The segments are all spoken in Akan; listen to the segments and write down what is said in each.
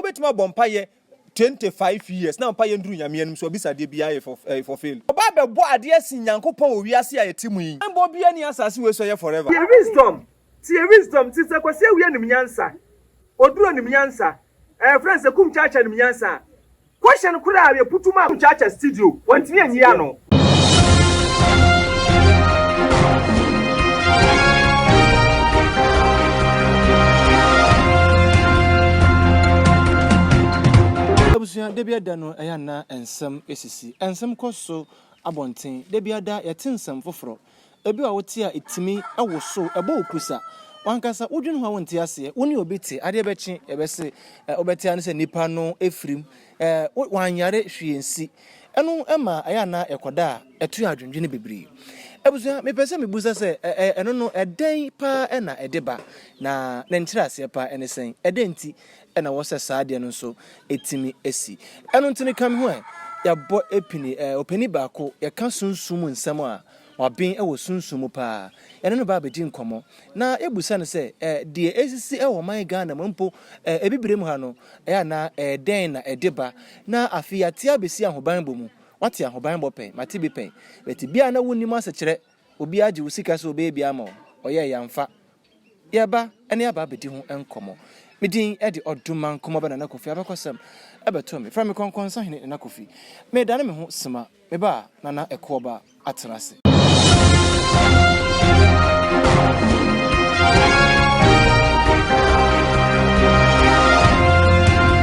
Wobɛtumi abɔ mpaeɛ 25 years na mpaeɛ nduru Nyame anim so abisadeɛ biara yɛ fulfilled. Ɔba abɛbɔ adeɛ sen Nyankopɔn wɔ wiase a yɛte mu yi. Banbɔ biara nni asase wei so ɛyɛ forever. Tie wisdom, tie wisdom, nti sɛ Kwasi Awia nim nyansa, Oduro nim nyansa, ɛɛ frɛ no sɛ Kum Kyaakya nim nyansa a, Question koraa yɛ putu maa Kyaakya studio wantumi anyi ano. Abusua, da biara da no ɛyɛ a na nsɛm sisi. Nsɛm kɔ so abɔnten. Da biara da yɛte nsɛm foforɔ. Ebi wɔ a wote a ɛtumi woso, ɛbɔ wo kusa. W'ankasa wodwene ho a wonte aseɛ. Wo ne obi te, adeɛ bɛkye yɛbɛse wobɛte ara ne sɛ nipa no afirim. Wanyare hwee nsi. Ɛno ma ɛyɛ a na yɛkɔda a ɛto yɛn adwendwene bebree. Abusua, mepɛ sɛ mebusa sɛ ɛno no ɛdɛn paa na ɛde ba? Na ne nkyerɛaseɛ paa ne sɛn? Ɛdɛn nti na ɛwɔ sɛ saa adeɛ no nso tumi si? Ɛno nti no ka me ho ɛ, yɛabɔ apini, ɔpanin baako, yɛka sunsum mu nsɛm a, Waben wɔ sunsum mu paa. Yɛne no ba abɛdi nkɔmmɔ na yɛbusa no sɛ, deɛ ɛresisi wɔ ɔman Ghana mu mpo Abibirem ha no, ɛyɛ anaa ɛyɛ dɛn na ɛde ba? Na afei yɛate abɛsi ahobanbɔ mu. Woate ahobanbɔ pɛn? Mate bi pɛn. But bi a na wonnim asekyerɛ. Obiara gye wo sika sɛ ɔbɛyɛ bi ama wo. Ɔyɛɛ yɛamfa. Yɛreba ne aba abɛdi ho nkɔmmɔ. Me din de Ɔdoma Nkomɔbɛ Nana Kofi Abakɔsɛm ɛbɛtoo me. Frɛ me Kɔnkɔnsahene Nana Kofi. Meredane me ho sima. Me ba a, Nana Ɛkoɔba atena ase.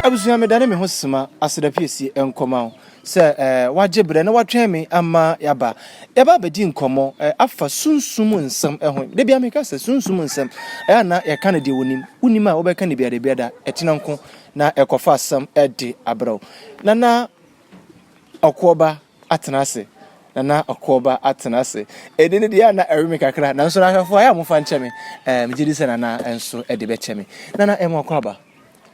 Abusua medane me ho sima aseda piesie nkɔma wo sɛ eh, wagye berɛ na watwɛn me ama yɛaba. Yɛba abɛdi nkɔmmɔ eh, afa sunsum nsɛm ho. Da biara meka sɛ sunsum nsɛm ɛyɛ a na yɛka no deɛ wonim. Wonim a wobɛka no biara da biara da ɛtena nko na ɛkɔfa asɛm de abrɛ wo. Nana Ɔkoɔba atena ase. Nana Ɔkoɔba atena ase. Ɛdin no deɛ na ɛwe me kakra, nanso na ahwɛfoɔ ayɛ a mofa nkyɛ me. Ɛɛ megye di sɛ Nana nso de bɛkyɛ me. Nana ɛmo akɔ aba.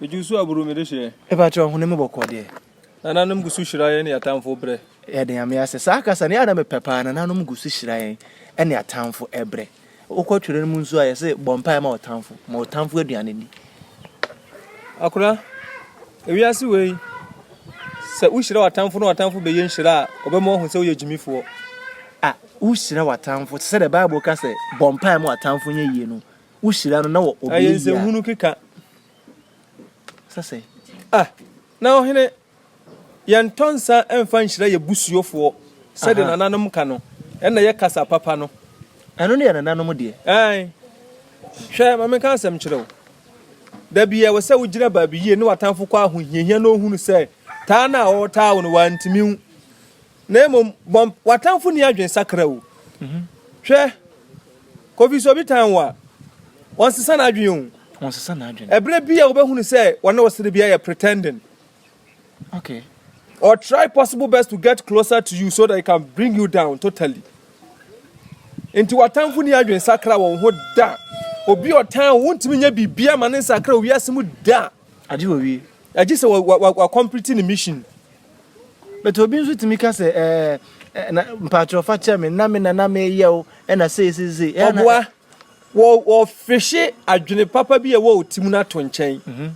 Megye so aburo mede hyeɛ. Mepa kyɛw honam mu bɔkɔɔ deɛ. Nananom gu so hyira yɛn ne atamfo brɛ. Yɛda Nyame ase. Saa kasa no yɛ a na mepɛ paa, nananom gu so hyira yɛn ne atamfo brɛ. Wokɔ twerɛ no mu nso a yɛse bɔ mpaeɛ ma ɔtamfo, ma ɔtamfo aduane nni. Akora, ewiase wei, sɛ wohyira w'atamfo na w'atamfo bɛyɛ nhyira a, ɔbɛma wahu sɛ woyɛ gyimifoɔ. A, wohyira w'atamfo, te sɛ deɛ Bible ka sɛ bɔ mpaeɛ ma w'atamfo nyɛ yie no, wohyira no na ɔbɛyɛ Ɛyɛ yie a. nsɛmhunu keka. Sɛ sɛ. Ah, na ɔhene, Yɛntɔ nsa mfa nhyira yɛn busuofoɔ sɛdeɛ nananom ka no, ɛnna ɛyɛ kasa papa no. Ɛno ne yɛn nananom deɛ. Aane. Hwɛ, ma menka asɛm nkyerɛ wo. Da bi ɛwɔ sɛ wogyina baabi yie ne w'atamfo kɔ ahohiahia na ɔhunu sɛ taa no a ɔretaa wo no, wantumi wo. Na mmom, bɔ w'atamfo nni adwensakra o. Hwɛ, Kofi, sɛ obi tan wo a, ɔnsesa n'adwene o. Ɔnsesa n'adwene. Ɛberɛ bi a wobɛhunu sɛ wɔne wo sere biara yɛ pretending. Okay. Or try possible best to get closer to you so that he can bring you down totally. Nti w'atamfo ni adwene sakra wɔn ho da. Obi ɔtan wo wontumi nyɛ biribiara ma ne nsakra wɔ wiase mu da. Agye wɔ wie. Agye sɛ wa wa wa complete ne mission. But obi nso tumi ka sɛ ɛɛ eh, na mpakyɛw fa kyɛ me na me na na meyɛ o ɛna sei sei sei. Ɔboa wɔ wɔfehye adwene papa bi a ɛwɔ wo ti mu no ato nkyɛn. Mm -hmm.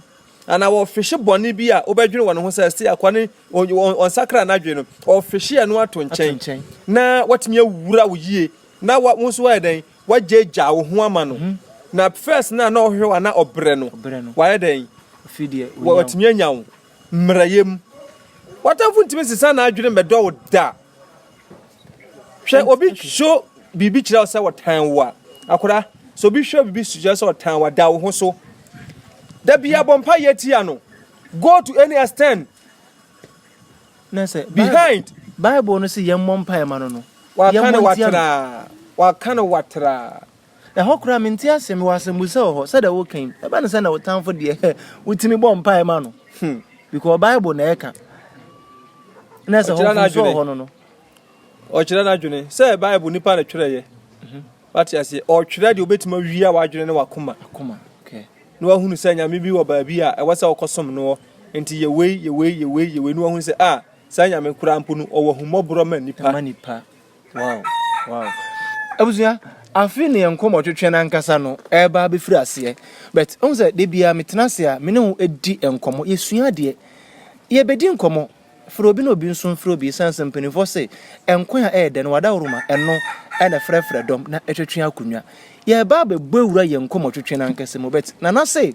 Anaa wɔfehye bɔne bi a wobɛdwene wɔ ne ho sɛ se akoa no ɔnsakra n'adwene no, ɔfehye ɛno ato nkyɛn na watumi awura wo yie na wo nso wayɛ dɛn wagyaagyaa wo ho ama no. Na first no a na ɔhwehwɛ wo a na ɔbrɛ no, wayɛ dɛn watumi anya wo mmerɛyɛ mu. W'atamfo ntumi nsesa n'adwene mmɛdɔ wo da. Hwɛ, obi show biribi kyerɛ wo sɛ ɔtan wo a, akora, sɛ obi hwɛ biribi kyerɛ sɛ ɔtan wo a, da wo ho so. Da bia bɔ mpa yɛ tia no. Go to any extent. Na sɛ behind. Bible no sɛ yɛmmɔ mpaeɛ ma no no. Waka no watraa. Waka no watraa. Ɛhɔ koraa mente aseɛ, mewɔ asɛmbusa wɔ hɔ, sɛdeɛ woka yi, ɛba no sɛ na wo tamfo deɛ wotumi bɔ mpaeɛ ma no. Hmm. Because Bible na ɛka. Na sɛ hɔ mfomso wɔ hɔ no no. Ɔkyerɛ n'adwene sɛ Bible nipa na twerɛeɛ. Mhm. Wate aseɛ, ɔtwerɛ deɛ obɛtumi awia w'adwene ne w'akoma. Akoma, okay. Na wahunu sɛ nyame bi wɔ baabi a ɛwɔ sɛ ɔkɔsom noɔ. Nti yɛ wei, yɛ wei, yɛ wei, yɛ wei, na wahunu sɛ ah, saa nyame koraa mpo no, ɔwɔ ahummɔborɔ ma nipa. Ma nipa. Wow, wow. Abusua, Afei na yɛn nkɔmmɔtwetwe no ankasa no ɛreba abɛfiri aseɛ. But wohu sɛ da biara metena ase a me ne wo di nkɔmmɔ, yɛsua adeɛ. Yɛbɛdi nkɔmmɔ, frɛ obi na obi nso mfrɛ obi ɛsiane sɛ mpanimfoɔ se nkwa a ɛyɛ dɛ no wadaworoma ɛno na ɛfrɛfrɛ dɔm na ɛtwetwe akonnwa. Yɛreba abɛbɔ awura yɛn nkɔmmɔtwetwe no ankasa mu but Nana se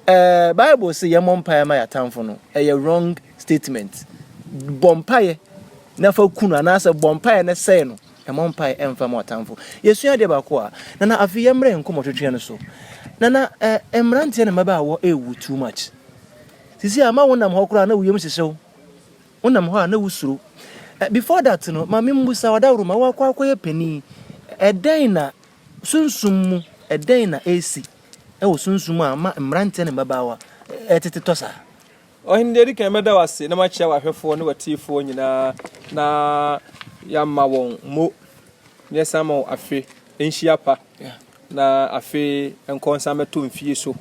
eh, Bible se yɛmmɔ mpaeɛ ma yɛn atamfo no, ɛyɛ wrong statement. Bɔ mpaeɛ na fa ku no anaasɛ bɔ mpaeɛ na sɛe no. Mmɔ mpae mfa mma w'atamfo. Yɛsua adeɛ baako a, Nana afei yɛmmrɛ yɛn nkɔmmɔtwetweɛ no so. Nana, eh, mmeranteɛ ne mmabaawa ɛrewu too much. Sisi a, ma wonam hɔ koraa na wo yam hyehye wo. Wonam hɔ a na wosuro. Eh, before that no, ma memmusa wo, Adaworoma, woakɔ akɔyɛ panin. Ɛdɛn na sunsum mu, ɛdɛn na ɛresi wɔ sunsum mu a ama mmeranteɛ ne mmabaawa ɛretete tɔ saa? Ɔhene, deɛ ɛdi kan mɛda wo ase na makyia w'ahwɛfoɔ ne w'atiefoɔ nyinaa na yɛama wɔn mo na yɛsan ama wɔn afe nhyia pa na afe nkɔ nsan mɛtɔ mfie so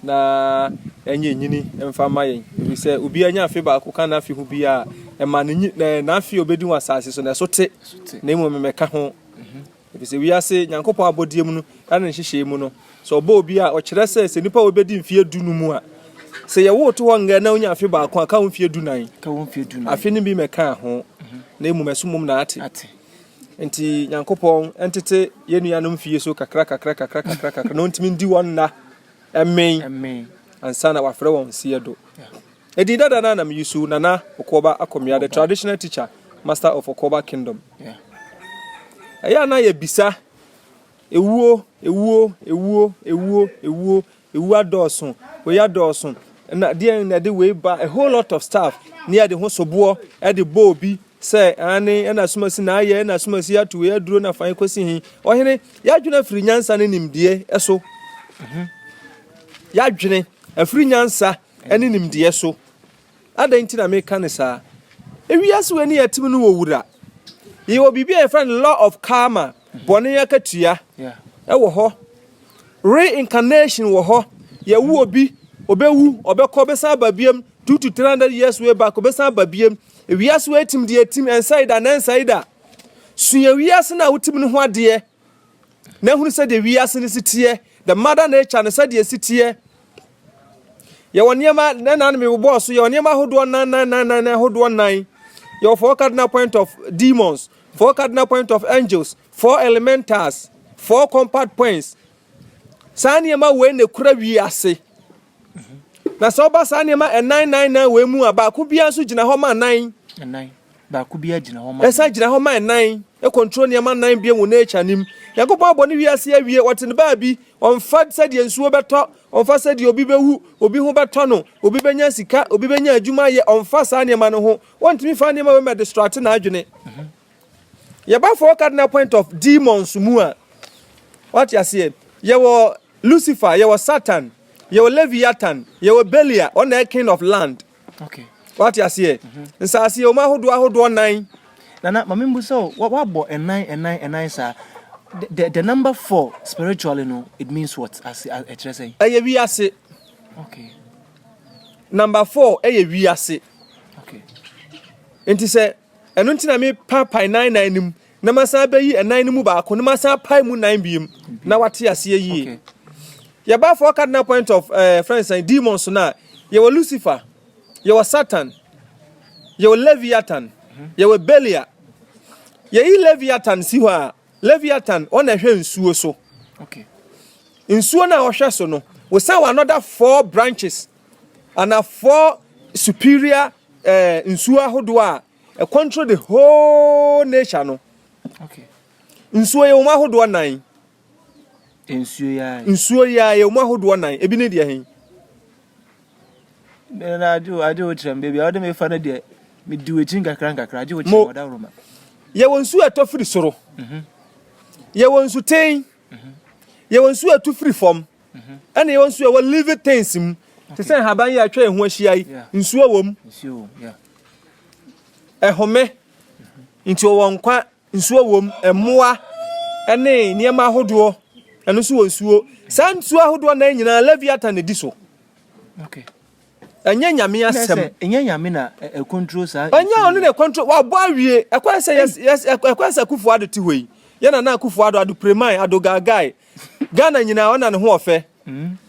na ɛnyɛ nyini mfa ma yɛn ɛfiri sɛ obiara nya afe baako ka n'afe ho biara ɛma ne n'afe a ɔbɛdi wɔ asase so na ɛso te na mmom mmɛka ho. Efisɛ wiase Nyankopɔn abɔdeɛ mu no ne ne nhyehyɛe mu no, sɛ ɔbɔ obi a, ɔkyerɛ sɛ sɛ nipa a ɔbɛdi mfeɛ du no mu a, sɛ yɛwoo to hɔ ngɛ na wonya afe baako a, ka wo mfeɛ du nan. Afe no bi mɛkaa ho, na mmom ɛso mmom na ate. Nti Nyankopɔn ntete yɛn nuanom fie so kakra kakra kakra kakra kakra na ɔntumi ndi wɔn nna mmɛn ansa na wafrɛ wɔn seɛ do. Edin dada no a na me use Nana Okoba Akomea, the traditional teacher, master of Okoba Kingdom. Ɛyɛ a na yɛbisa ewuo, ewuo, ewuo, ewuo, ewuo, ewuo adɔɔso, wei adɔɔso, na deɛn na ɛde wei ba, a whole lot of stuff, ne yɛde ho soboɔ ɛde bɔ obi sɛ aane ɛna asomasi na ayɛ, ɛna asomasi ato wei aduro na fan kɔsi he. Ɔhene, yɛadwene afiri nyansa ne nimdeɛ so. Yɛadwene afiri nyansa ne nimdeɛ so. Adɛn nti na meka no saa? Ewiase wei ne yɛte mu no wɔ wura. Yɛwɔ biribi a yɛfrɛ no law of karma, bɔne akatua ɛwɔ hɔ. Reincarnation wɔ hɔ. Yɛwo obi, obewu, ɔbɛkɔ, ɔbɛsan aba biam, 2 to 300 years way back, ɔbɛsan aba biam. Ewiase wei tim deɛ tim, ɛnsɛe da na ɛnsɛe da. Sua wiase no a wotim no ho adeɛ. na hunu sɛdeɛ wiase no si teɛ, the mother nature no sɛdeɛ si teɛ. Yɛwɔ nneɛma na na mebobɔɔ so, yɛwɔ nneɛma ahodoɔ nan nan nan nan ahodoɔ nan. Yɛwɔ four cardinal point of demons, four cardinal point of angels, four elementals, four compact points. Saa nneɛma wei na ekura wiase. Na sɛ ɔba saa nneɛma ɛnan nan nan wei mu a, baako biara nso gyina hɔ ma nan. Ɛnan. Baako biara gyina hɔ ma. Ɛsan gyina hɔ ma ɛnan. Ɛkɔntro nneɛma nan bio wɔ nature nim. Nyankopɔn abɔ ne wiase awie, ɔte ne baabi. Ɔmfa sɛdeɛ nsuo bɛtɔ, ɔmfa sɛdeɛ obi bɛwu, obi ho bɛtɔ no, obi bɛnya sika, obi bɛnya adwuma ayɛ, ɔmfa saa nneɛma no ho. Ɔntumi fa nneɛma wei mɛ distract n'adwene. Yɛba four cardinal point of demons mu a, wate aseɛ, yɛwɔ Lucifer, yɛwɔ Satan, yɛwɔ Leviathan, yɛwɔ Belial, ɔno na ɛyɛ king of land. Okay. Wate aseɛ? Nsaase yɛwɔ mu ahodoɔ ahodoɔ nan. Nana, ma membu sɛ woabɔ ɛnan ɛnan ɛnan saa. The, the, the number four spiritually no, it means what? Ase ɛkyerɛ sɛn? Ɛyɛ wiase. Okay. Number four ɛyɛ wiase. Okay. Nti sɛ ɛno nti na mepaapae nan nan no mu na masan abɛyi ɛnan no mu baako na masan apae mu nan biem na wate aseɛ yie. Okay. Yɛba four cardinal point of uh, friends and demons no a yɛwɔ Lucifer, yɛwɔ Satan, yɛwɔ Leviathan, yɛwɔ Belial. Yɛyi Leviathan si hɔ a, Leviathan ɔna ɛhwɛ nsuo so. Okay. Nsuo no a ɔhwɛ so no, wɔsan wɔ another four branches ana four superior eh, nsuo ahodoɔ a ɛ control the whole nature no. Okay. Nsuo yɛ wɔn ahodoɔ nan. Nsuo yi ara. Nsuo yi ara yɛ wɔn ahodoɔ nan. Ebi ne deɛ he? Na agye wo agye wo kyerɛ me baabi a wode me fa no deɛ medi w'akyi nkakra nkakra agye wo kyerɛ Mo. me ɔdawuroma. Yɛwɔ nsuo a ɛtɔ firi soro. Yɛwɔ nsuten. Yɛwɔ nsuo a ɛtu firi fam. Ɛna yɛwɔ nsuo a ɛwɔ living things mu. Te sɛ nhaban yi a atwa yɛn ho ahyia yi, nsuo wɔ mu. Nsuo wɔ yeah. Ɛhome. Nti ɔwɔ nkwa, nsuo wɔ mu, mmoa ɛne nneɛma ahodoɔ, ɛno nso wɔ nsuo. Saa nsuo ahodoɔ nan nyinaa Leviathan na ɛdi so. Okay. Ɛnyɛ Nyame asɛm. Ɛnyɛ Nyame na ɛ control saa. Ɛnyɛ ɔno na control. Wabɔ awie. Ɛkwan sɛ yes yes ɛkwan sɛ Akufo Addo te hɔ yi. Yɛ Nana Akufo Addo, Addo Preman, Addo Gaagai. Ghana nyinaa ɔna ne ho ɔfɛ.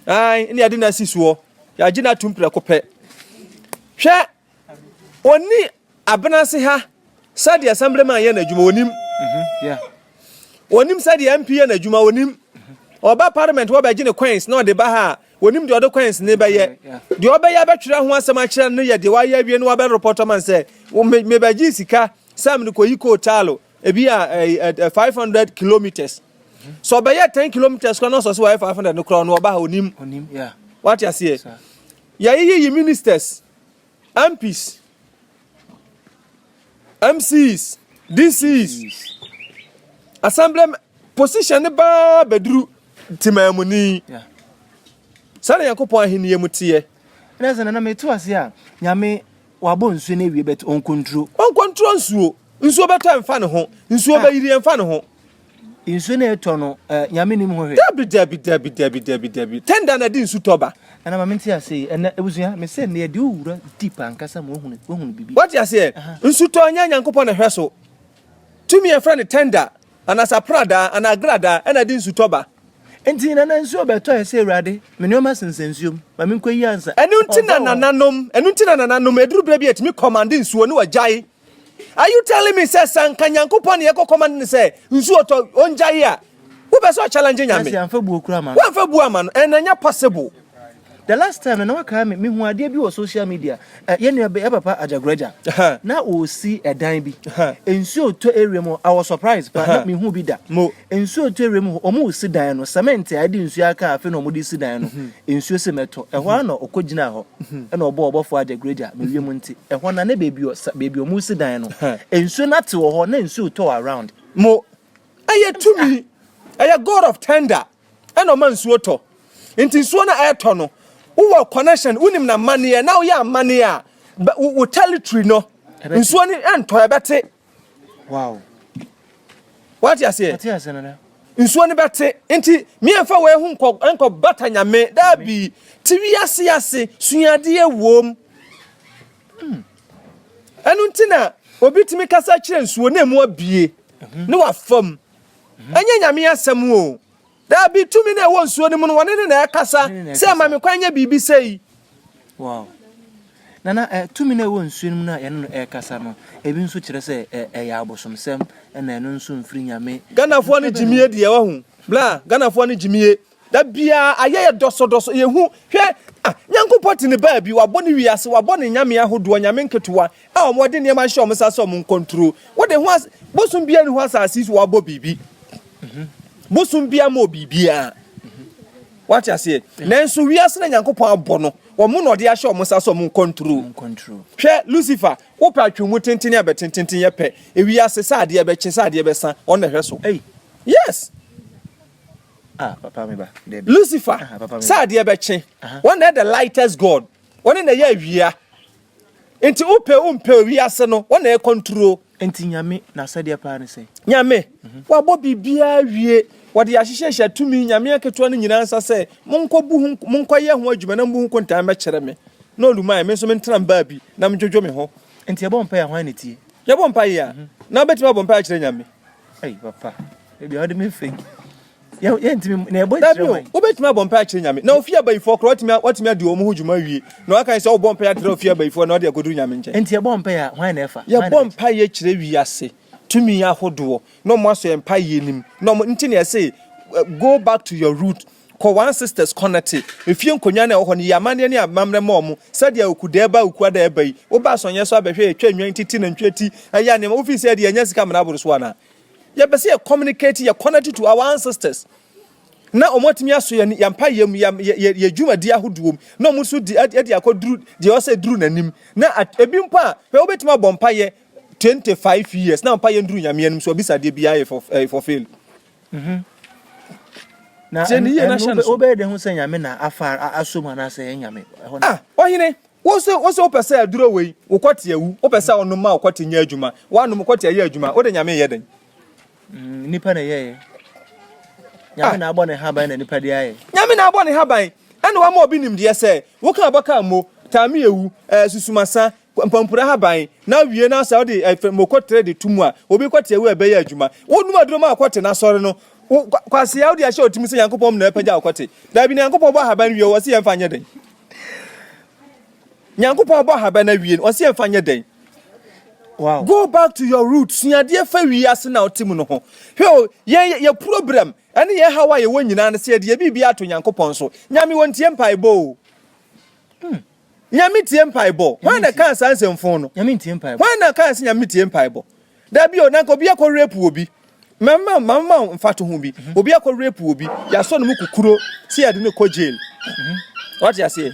Ae, ne yɛde no asi soɔ. Yɛagye no atum prɛko pɛ. Hwɛ, ɔni abenase ha sɛdeɛ assemblyman yɛ n'adwuma, ɔnim. Ɔnim sɛdeɛ MP yɛ n'adwuma, ɔnim. Ɔba parliament wɔbɛgye ne coins na ɔde ba ha a, ɔnim deɛ ɔde coins ne bɛyɛ. Deɛ ɔbɛyɛ abɛtwerɛ ho asɛm akyerɛ no yɛ deɛ wayɛ awie no wabɛrepɔtɔ ma no sɛ, mebɛgye sika sɛ mede kɔyi kootaalo, ebi a 500 kilometers. Sɛ ɔbɛyɛ 10 kilometers koraa na ɔsɔ sɛ wayɛ 500 no koraa no ɔba ha onim. Wate aseɛ? Yɛyiyi ministers, MPs, MCs, DCs, assembly position ne baa bɛduru temaamuni. Saa na Nyankopɔn ahenni mu teɛ. Ɛna sɛ nana meto ase a, Nyame wabɔ nsuo no awie but ɔnkontro. Ɔnkontro nsuo. Nsuo bɛtɔ ɛmfa ne ho. Nsuo ah. bɛyiri ɛmfa ne ho. Nsuo no ɛtɔ no, eh, Nyame nim ho hwee. Dabi dabi dabi dabi dabi dabi. Tɛnda na ɛde nsu tɔ ba. Ɛna ma mente ase yi, ɛnɛ abusua, me sɛ nnɛ yɛde wo wura deep ankasa ma woahunu woahunu biribi. Wate aseɛ? Nsu tɔ nyɛ Nyankopɔn na ɛhwɛ so. Tumi a yɛfrɛ no tɛnda, anaasɛ apradaa, anaa agradaa ɛna ɛde nsu tɔ ba. Enti nana nsuo bɛtɔ ɛ sɛ Awurade, me nneɛma sensɛn nsuo mu, ma menkɔyi ansa. Ɛno nti na nananom, ɛno nti na nananom, ɛduru berɛ bi a yɛtumi kɔmande nsuo ne wɔgyae. Are you telling me sɛ sɛ anka Nyankopɔn na yɛkɔ command no sɛ nsuo tɔ ongyae a, wopɛ sɛ ɔchallenge Nyame? Yes, yɛamfa buo kura ama no. Woamfa buo ama no, and ɛnyɛ possible. The last time no na wakae me, mehu adeɛ bi wɔ social media, eh, yɛn nua yɛ papa Agyagoragya, na ɔresi ɛdan bi, nsuo retɔ area mu hɔ, I was surprised paa, na mehu bi da. Mo. Nsuo retɔ area mu hɔ, wɔn resi dan no, cement a ɛde nsuo aka afei na wɔde si dan no, nsuo sɛ mɛtɔ, ɛhɔ ara na ɔkɔ gyinaa hɔ. Ɛna ɔbɔɔ ɔbɔfoɔ agyagoragya ma wiem nte. Ɛhɔ na ne baabi ɔ baabi ɔmo si dan no, nsuo no ate wɔ hɔ na nsuo retɔ around. Mo, ɛyɛ tumi, ɛyɛ God of thunder ɛna ɔma nsuo tɔ. Nti nsuo no a ɛretɔ no, wowɔ connection, wonim n'amanneɛ, na woyɛ amanneɛ a, wo territory no, nsuo no ɛntɔ, ɛbɛte. Wow. Wate aseɛ? Wate aseɛ nana. Nsuo no bɛte. Nti miɛnfa wei ho nkɔ nkɔ bata nyame. Daabi. Te wiase ase suadeɛ wom. Hmm. Ɛno nti na obi tumi kasa kyerɛ nsuo na emu abie mhm. ne wafam. Mhm. Ɛnyɛ nyame asɛm o. Daabi, tumi no a ɛwɔ nsuo no mu no, wɔne no na ɛrekasa sɛ, Ma me kwan nyɛ biribi sei. Wow. Nana, eh, tumi no a ɛwɔ nsuo no mu no a yɛne no ɛrekasa no, ebi nso kyerɛ sɛ eh, ɛyɛ abosomsɛm, ɛna ɛno nso mfiri Nyame. Ghanafoɔ no gyimie deɛ wahu. Bla, Ghanafoɔ no gyimie. Da biara ayɛ yɛ dɔsɔdɔsɔ, yɛhu, hwɛ, ah, Nyankopɔn te ne baabi, wabɔ ne wiase, wabɔ ne nyame ahodoɔ, nyame nketewa, a wɔde nneɛma ahyɛ wɔn nsa sɛ wɔn nkɔntro. Wode ho as, bosom biara nni hɔ asase yi so wabɔ biribi. Bosom biara mmɔɔ biribiara. Wate aseɛ? Nanso wiase na Nyankopɔn abɔ no, wɔn na ɔde ahyɛ wɔn nsa sɛ wɔn nkɔntro. Hwɛ, Lucifer, wopɛ atwemu tenten ne abɛtententen yɛ pɛ. Ewiase, sɛ adeɛ bɛkye, sɛ adeɛ bɛsa, ɔno na ɛhwɛ so. Yes. Ah, papa me ba. Lucifer, ah, sɛ adeɛ bɛkye, wɔn na the lightest God. Wɔn na ɛyɛ awia. Nti wopɛ wompɛ wiase no wɔn na ɛkɔnturo. Nti Nyame n'asɛdeɛ paa ne sɛn? Nyame, wabɔ biribiara awie, wɔde ahyehyɛhyɛ tumi Nyame aketewa no nyinaa nsa sɛ monkɔ bu ho monkɔ yɛ ho adwuma na mobu ho kontaa mmɛkyerɛ me. Na olumae, me nso mentena mbaa bi na medwodwo me ho. Nti yɛbɔ mpaeɛ a hwan na ɛtie? Yɛbɔ mpaeɛ a, na wobɛtumi abɔ mpaeɛ akyerɛ Nyame? Ei papa, baabi a wode me fa yi. Yɛntumi na ɛbɔ kyerɛ wɔn. Wobɛtumi abɔ mpae akyerɛ Nyame. Na ofie abayifoɔ koraa watumi watumi adi wɔn ho dwuma awie. Na waka sɛ wobɔ mpae atrɛ ofie abayifoɔ na ɔde akɔduru Nyame nkyɛn. Nti yɛbɔ mpae a hwan na ɛfa? Yɛbɔ mpaeɛ kyerɛ wiase tumi ahodoɔ na wɔn asɔ yɛn mpaeɛ nim. Na wɔn nti na yɛse go back to your root. Kɔ wɔn ancestors connect. Efie nkonnwa na ɛwɔ hɔ no yɛ amanneɛ ne amammerɛ ma wɔn. Sɛdeɛ okudaa ba okuada ɛba yi, woba asɔnyɛ so abɛhwɛ yɛtwa nnwan ti ti nantwie ti ɛyɛ nneɛma wofii sɛ ɛde yɛnya sika amena aboro so anaa? Yɛpɛ sɛ yɛ communicate, yɛ connect to our ancestors. Na wɔn atumi aso yɛn yɛn mpaeɛ mu, yɛn yɛ yɛ dwumadi ahodoɔ mu, na wɔn nso di adi akɔduru deɛ ɔsɛ duru n'anim. Na ebi mpo a, hwɛ wobɛtumi abɔ mpaeɛ 25 years na mpaeɛ nduru Nyame anim so ɔbisa adeɛ biara yɛ fulfill. Mhm. Na Tie ne yie na hyɛ no so. Wobɛyɛ dɛ ho sɛ Nyame na afa aso mu anaasɛ ɛyɛ Nyame. Ɛhɔ na. Ah, ɔhene, wo se wo se wopɛ sɛ aduro wei, wo kɔte awu, wopɛ sɛ ɔnom ma wo kɔte nyɛ adwuma, woanom kɔte ayɛ adwuma, wode Nyame yɛ dɛn? Mm, nipa na ɛyɛɛ. Nyame ah. na abɔ ne haban na nipa de ayɛ. Nyame na abɔ ne haban, ɛna wama obi nimdeɛ sɛ, woka abɔka mo, taame ewu, eh, susumasa, mpampura haban na wie na sɛ wode eh, mokotere de to mu a, obi kɔte awu a ɛbɛyɛ adwuma. Wonom aduro ma akɔte na asɔre no, wo kwasea wode ahyɛ otim sɛ Nyankopɔn na ɛpagya akɔte. Daabi, Nyankopɔn bɔ ahaban wie, ɔse yɛmfa nyɛ dɛn? Nyankopɔn abɔ ahaban no awie no, ɔse yɛmfa nyɛ dɛn? Wow. Go back to your root. Suadeɛ fa wiase na ɔte mu no ho. Hwɛ o, yɛn yɛ problem ɛne yɛn haw a yɛwɔ nyinaa no sɛ yɛde yɛ biribi ato Nyankopɔn so. Nyame wɔntie mpaebɔ o. Nyame tie mpaebɔ. Hwan na ɛkaa saa nsɛmfo no? Nyame ntie mpaebɔ. Hwan na ɛkaa sɛ Nyame tie mpaebɔ? Dabi o, na nka obi akɔ rape obi. Mɛma mama wo mfatoho bi. Mhm. Obi akɔ rape obi, yɛasɔ no mu kukuro sɛ yɛde no kɔ jail. Mhm. Wate aseɛ?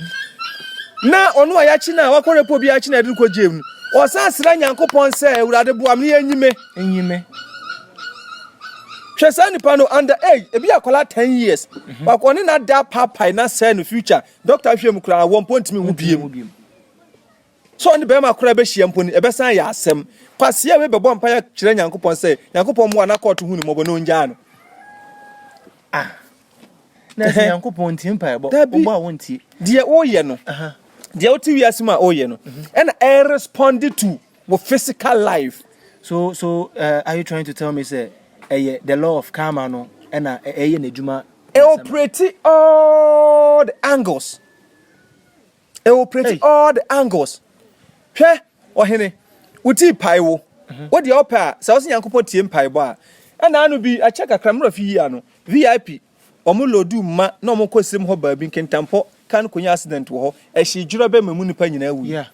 Na ɔno a yɛakyi no a wakɔ rape obi akyi na yɛde no kɔ jail no, ɔsan srɛ Nyankopɔn sɛ Awurade boa me na yɛnyi me. Nyi me. Hwɛ saa nipa no under age, ebi akwadaa 10 years. Mhm. Wakɔ ne na da paapae na sɛe no future. Doctor hwɛ mu koraa wɔ mpo ntumi nwo biem. Sɛ ɔne bɛrima koraa bɛhyia mpo no, ɛbɛsan ayɛ asɛm. Kwasea wei bɛbɔ mpaeɛ kyerɛ Nyankopɔn sɛ, Nyankopɔn mmoa na kɔɔto hu no mmɔbɔ na ɔngyaa no. Ah, na sɛ Nyankopɔn ntie mpaebɔ, Dabi. wobɔ a wontie. Deɛ woyɛ no, deɛ wote wiase mu a woyɛ no, ɛna ɛrespond to wo physical life. So, are you trying to tell me sɛ ɛyɛ the law of karma no ɛna ɛyɛ n'adwuma? Ɛoperate all the angles. Ɛoperate Hey. all the angles. Hwɛ, ɔhene, wo ti pae wo. Mhm. Wo deɛ ɔpɛ a, sɛ ɔsɛ Nyankopɔn tie mpaebɔ a, ɛna ano bi, akyɛ kakra, mmerɛ fi yi ano, VIP, wɔn lodu mma na wɔn kɔ sirim hɔ baabi, nkintampɔ, kaa no kɔnya accident wɔ hɔ, ɛhye dwira bɛma mu nipa nyinaa wui. Yeah.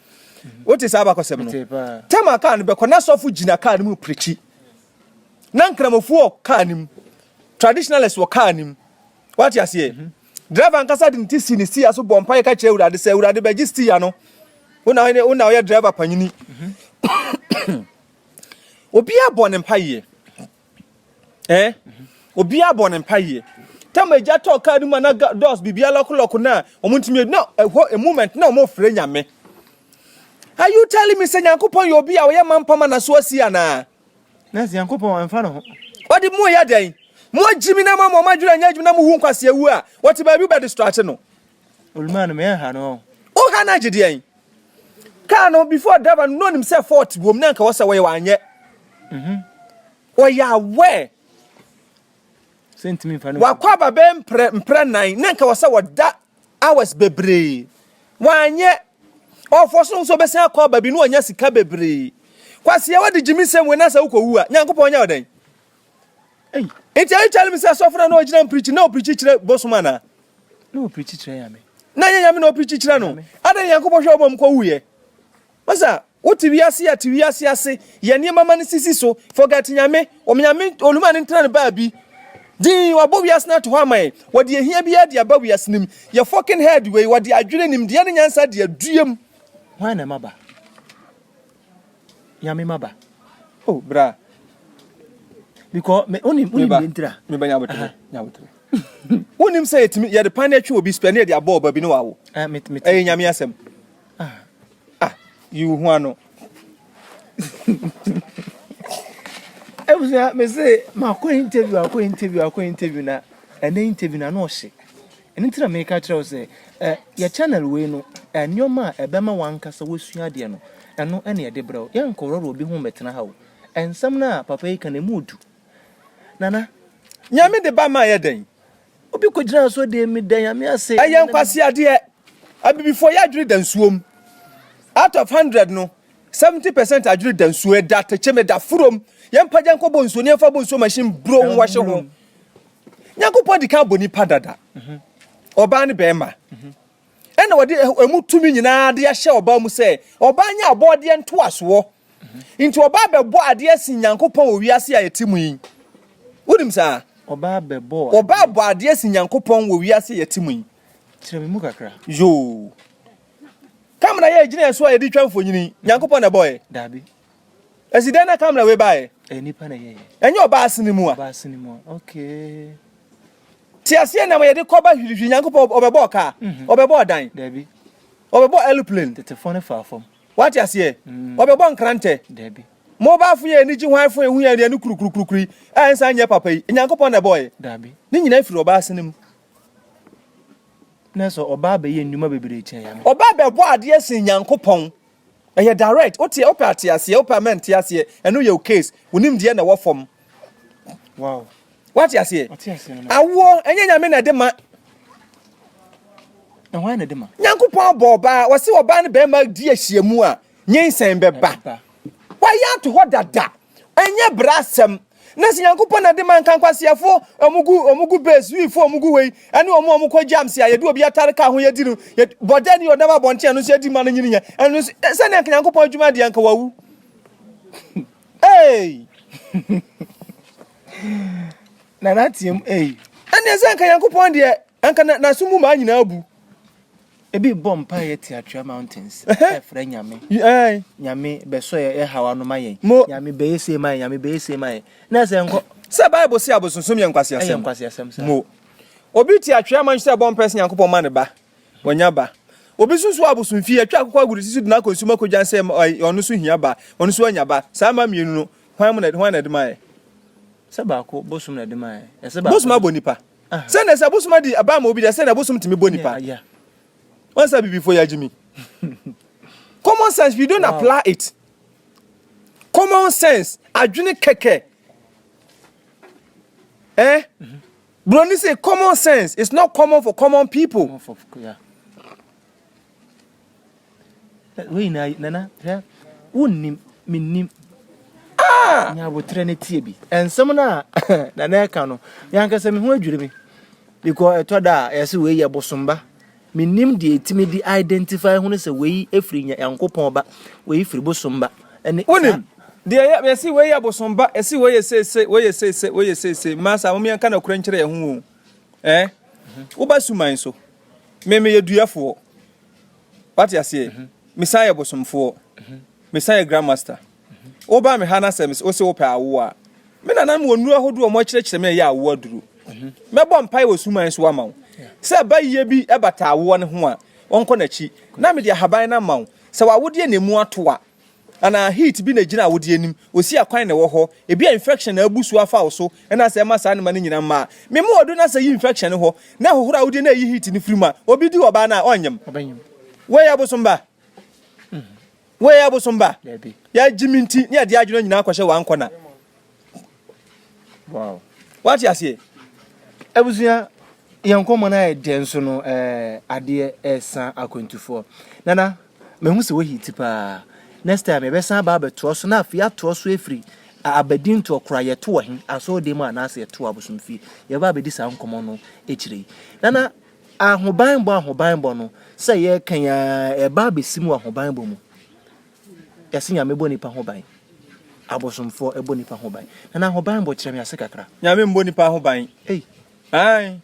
Wote saa abakɔsɛm no? Mete paa. Tɛm a kaa no bɛkɔ, na sɔfo gyina kaa no mu pirikyi. Na nkramofoɔ wɔ kaa no mu. Traditionalists wɔ kaa no mu. Wate aseɛ? Mhm. Driver ankasa de ne ti si ne steer so bɔ mpaeɛ ka kyerɛ Awurade sɛ, Awurade bɛgye steer no. Wo na wo na woyɛ driver panyini. Mhm. Obiara bɔ ne mpaeɛ. Eh? Obiara bɔ ne mpaeɛ. Tam agya tɔɔ kaa no mu a na doors biribiara lɔkolɔko no a wɔn ntumi na ɛhɔ a moment na wɔn frɛ Nyame. Are you telling me sɛ Nyankopɔn yɛ obi a ɔyɛ mampam anaso asi anaa? Na sɛ Nyankopɔn ɛmfa ne ho. Ɔde mo yɛ dɛn? Mo agyimi na mo ama mo adwene anyɛ adwuma na mo wu nkwasea wu a, wɔte baabi wobɛ distract no. Olumaa no meyɛ ha no. Wo ha no agye deɛn? Car no before driver no na onim sɛ fault wom na nka wɔ sɛ wɔyɛ wanyɛ. Mhm. Ɔyɛ aware. Sɛ ntumi nfa no. Wakɔ aba bɛyɛ mprɛ mprɛ nan na nka wɔ sɛ wɔda hours bebree. Wanyɛ. Ɔfɔ so nso bɛsan akɔ aba bi na wanya sika bebree. Kwasi a wadi gyimi sɛm wei na sɛ wokɔwu a, Nyankopɔn nyɛ wo dɛn? Ei. Nti are you telling me sɛ sɔfo na na ɔgyina mpirikyi na ɔpirikyi kyerɛ bosom anaa? Na ɔpirikyi kyerɛ Nyame. Na nyɛ Nyame na ɔpirikyi kyerɛ no. Adɛn Nyankopɔn hwɛ wɔn a wɔkɔwuiɛ? Masa, wote wiase a, te wiase ase, yɛ nneɛma ma no sisi so, forget Nyame, wɔn Nyame, oluma no ntena no baabi. Dinn, wabɔ wiase no ato hɔ ama yɛn, wɔde ehia biara de aba wiase no mu, yɛ fucking head wei, wɔde adwene, nimdeɛ ne nyansa de adua mu. Hwan na ɛma ba? Nyame ma ba. Oh, bra. Because me onim onim deɛ ntira. Me ba nyabotere, nyabotere. Wonim sɛ yɛtumi yɛde pan atwi obi spɛ ne yɛde abɔ ɔba bi ne wawo. Eh, me me. Ɛyɛ nyame asɛm. Ah. Ah, yi wo ho ano. Ebusua, me se makɔ interview, akɔ interview, akɔ interview na ɛnɛ interview na na ɔhye. Ɛno nti na meka kyerɛ wo sɛ, eh, yɛ channel wei no, eh, nneɛma a ɛbɛma w'ankasa woasua adeɛ no, ɛno ɛna yɛde brɛ wo. Yɛnkɔworɔworɔ obi ho mmɛtena ha o. Nsɛm no a papa yi ka no, ɛmu odu. Nana. Nyame de ba ma yɛ dɛn? Obi kɔgyinaa so de meda Nyame ase. Ɛyɛ nkwaseadeɛ. Abibifoɔ yɛ adwene da nsuom. Out of 100 no, 70% adwene da nsuo, ɛda atɛkyɛm, ɛda furom. Yɛmpagya nkɔbɔ nsuo na yɛmfa bɔ nsuo machine bro nwɔhye ho. Nyankopɔn di kan bɔ nipa dada. Ɔbaa ne bɛrima. Ɛna wɔde emu tumi nyinaa de ahyɛ ɔbaa mu sɛ ɔbaa nyɛ abɔdeɛ ntoasoɔ. Nti ɔbaa bɛbɔ adeɛ sen Nyankopɔn wɔ wiase a yɛte mu yi. Wonim saa? Ɔbaa bɛbɔ Ɔbaa bɔ adeɛ sen Nyankopɔn wɔ wiase a yɛte mu yi. Kyerɛ me mu kakra. Yoo. Kamera yɛ gyina yɛ so a yɛde twa mfonini. Nyankopɔn na ɛbɔɛ. Daabi. Ɛsi dɛn na kamera wei baeɛ? Ɛyɛ nipa na ɛyɛyɛ. Ɛnyɛ ɔbaa asene mu a. Ɔbaa asene mu a. Okay. Te aseɛ nam yɛde kɔba hwirihwiri Nyankopɔn ɔbɛbɔ kaa. Mhm. Ɔbɛbɔ ɔdan. Daabi. Ɔbɛbɔ aeroplane. Tetefoɔ no faa fam. Wate aseɛ? Mm. Ɔbɛbɔ nkrantɛ. Daabi. Mobile phone yɛ ani gye hwan phone ehu yɛ ani kurukurukurukuru yi a ɛnsan nyɛ papa yi. Nyankopɔn na ɛbɔɔyɛ. Daabi. Ne nyinaa firi ɔbaa asene mu. Na sɛ ɔbaa bɛyɛ nnwuma bebree kyɛn Nyame. Ɔbaa bɛbɔ adeɛ sen Nyankopɔn. Ɛyɛ direct. Wote wopɛ ate aseɛ, wopɛ a mɛnte aseɛ. Ɛno yɛ wo case. Wo nimdeɛ na ɛwɔ fam. Wow. Wate aseɛ? Ɔte aseɛ no. Awoɔ, ɛnyɛ Nyame na ɛde ma. Na hwan na ɛde ma? Nyankopɔn abɔ ɔbaa, wɔse ɔbaa ne bɛrima di ahyiamu a, nyinsɛn bɛba. Wayɛ ato hɔ dada. Ɛnyɛ bra asɛm. Na sɛ Nyankopɔn na de ma nka nkwaseafoɔ, ɔmo gu, ɔmo gu base, wiifoɔ ɔmo gu wei, ɛne ɔmo a ɔmo kɔ jams a yɛde obi atare kaa ho yɛdi no, yɛ, bɔdɛ ne ɔnam abɔnten ɛno nso yɛdi ma no nyini nyɛ, ɛno nso, sɛnea nka Nyankopɔn adwuma deɛ nka wawu. Hey! Na n'ateam, ei. Ɛneɛ sɛ nka Nyankopɔn deɛ, nka na, n'aso mu maa nyinaa bu. Ebi bɔ mpaeɛ te Atwea Mountains ɛfrɛ Nyame. Nyame bɛsɔ yɛ yɛ haw ano ma yɛn. Mo. Nyame bɛyɛ sei ma yɛn, Nyame bɛyɛ sei ma yɛn. Na ɛsɛ nkɔ. Sɛ Bible se abosonsom yɛ nkwaseasɛm. Ɛyɛ nkwaseasɛm saa. Mo. Obi te Atwea Mountains sɛ ɛbɔ mpaeɛ sɛ Nyankopɔn ma ne ba. Wanya ba. Obi nso so abosomfie, atwa akokɔ agu ne ti so de no akɔ nsu mu akɔgyan sɛ ɔno nso hia ba. Ɔno nso anya ba. Saa mma mmienu no, hwan mu na hwan na ɛde maeɛ? Sɛ baako bosom na ɛde maeɛ. Ɛsɛ baako. Bosom abɔ nipa. Sɛ na sɛ bosom adi aba ama obi deɛ sɛ na bosom tumi bɔ nipa. Wɔn sɛ bibifo yɛ agyimi. Common sense we don't apply it. Common sense adwene kɛkɛ. Eh? Broni say common sense is not common for common people. Common for, yeah. Wei nyinaa nana hwɛ wonnim mennim. Ah! Nya aboterɛ no tie bi. Nsɛm no a nana ɛka no me ankasa me ho adwiri me because ɛtɔ da a yɛsɛ wei yɛ bosomba. Mennim deɛ ɛtumi de identify hunu sɛ wei ɛfiri Nyankopɔn ba, wei firi bosom ba. Ɛne Wonim deɛ yɛ yɛsi wei yɛ bosomba, yɛsi wei yɛ seesei, wei yɛ seesei, wei yɛ seesei. Mmaa saa mom yɛnka nokorɛ nkyerɛ yɛn ho o. Eh? Woba suman so. Me meyɛ duafoɔ. Wate aseɛ? Mhm. Mesan yɛ bosomfoɔ. Mhm. Mesan yɛ grandmaster. Mhm. Woba me ha na sɛ wose wopɛ awoɔ a, me nananom wɔ nnuro ahodoɔ a wɔakyerɛkyerɛ me a ɛyɛ awoɔ aduro. Mɛbɔ mpae wɔ suman so ama wo. Sɛ bayie bi bata awoɔ no ho a, ɔnkɔ n'akyi. Na mede ahaban no ama wo. Sɛ w'awodeɛ na emu ato a, anaa heat bi na egyina awodeɛ anim, osi akwan na ɛwɔ hɔ, ebia infection na abu so afa wo so na sɛ ɛma saa nneɛma no nyina mma a, mema wo aduro na sɛ yi infection no hɔ na ɛhohoro awodeɛ na ɛyi heat no firi mu a, obi di ɔbaa no a, ɔnyem. Wei yɛ abosom ba. Wei yɛ abosom ba. Yɛagye me nti ne yɛde adwene nyinaa kɔhyɛ wankɔ na. Wow. Wate aseɛ? Abusua, yɛn nkɔmmɔ no ayɛ dɛ nso no eh, adeɛ ɛresa akwantufoɔ. Nana, mahu sɛ woahi ti paa. Next time yɛbɛsan aba abɛtoa so na afei atoa so afiri abɛdi ntoɔ koraa yɛto wɔ he asɔredan mu anaasɛ yɛto wɔ abosomfie. Yɛbɛba abɛdi saa nkɔmmɔ no akyire yi. Nana, ahobanbɔ ahobanbɔ no sɛ yɛreka yi ara ɛba abɛsi mu wɔ ahobanbɔ mu. Yɛse Nyame bɔ nipa ho ban. Abosomfoɔ bɔ nipa ho ban. Nana ahobanbɔ kyerɛ me ase kakra. Nyame mbɔ nipa ho ban. Ei. Ae.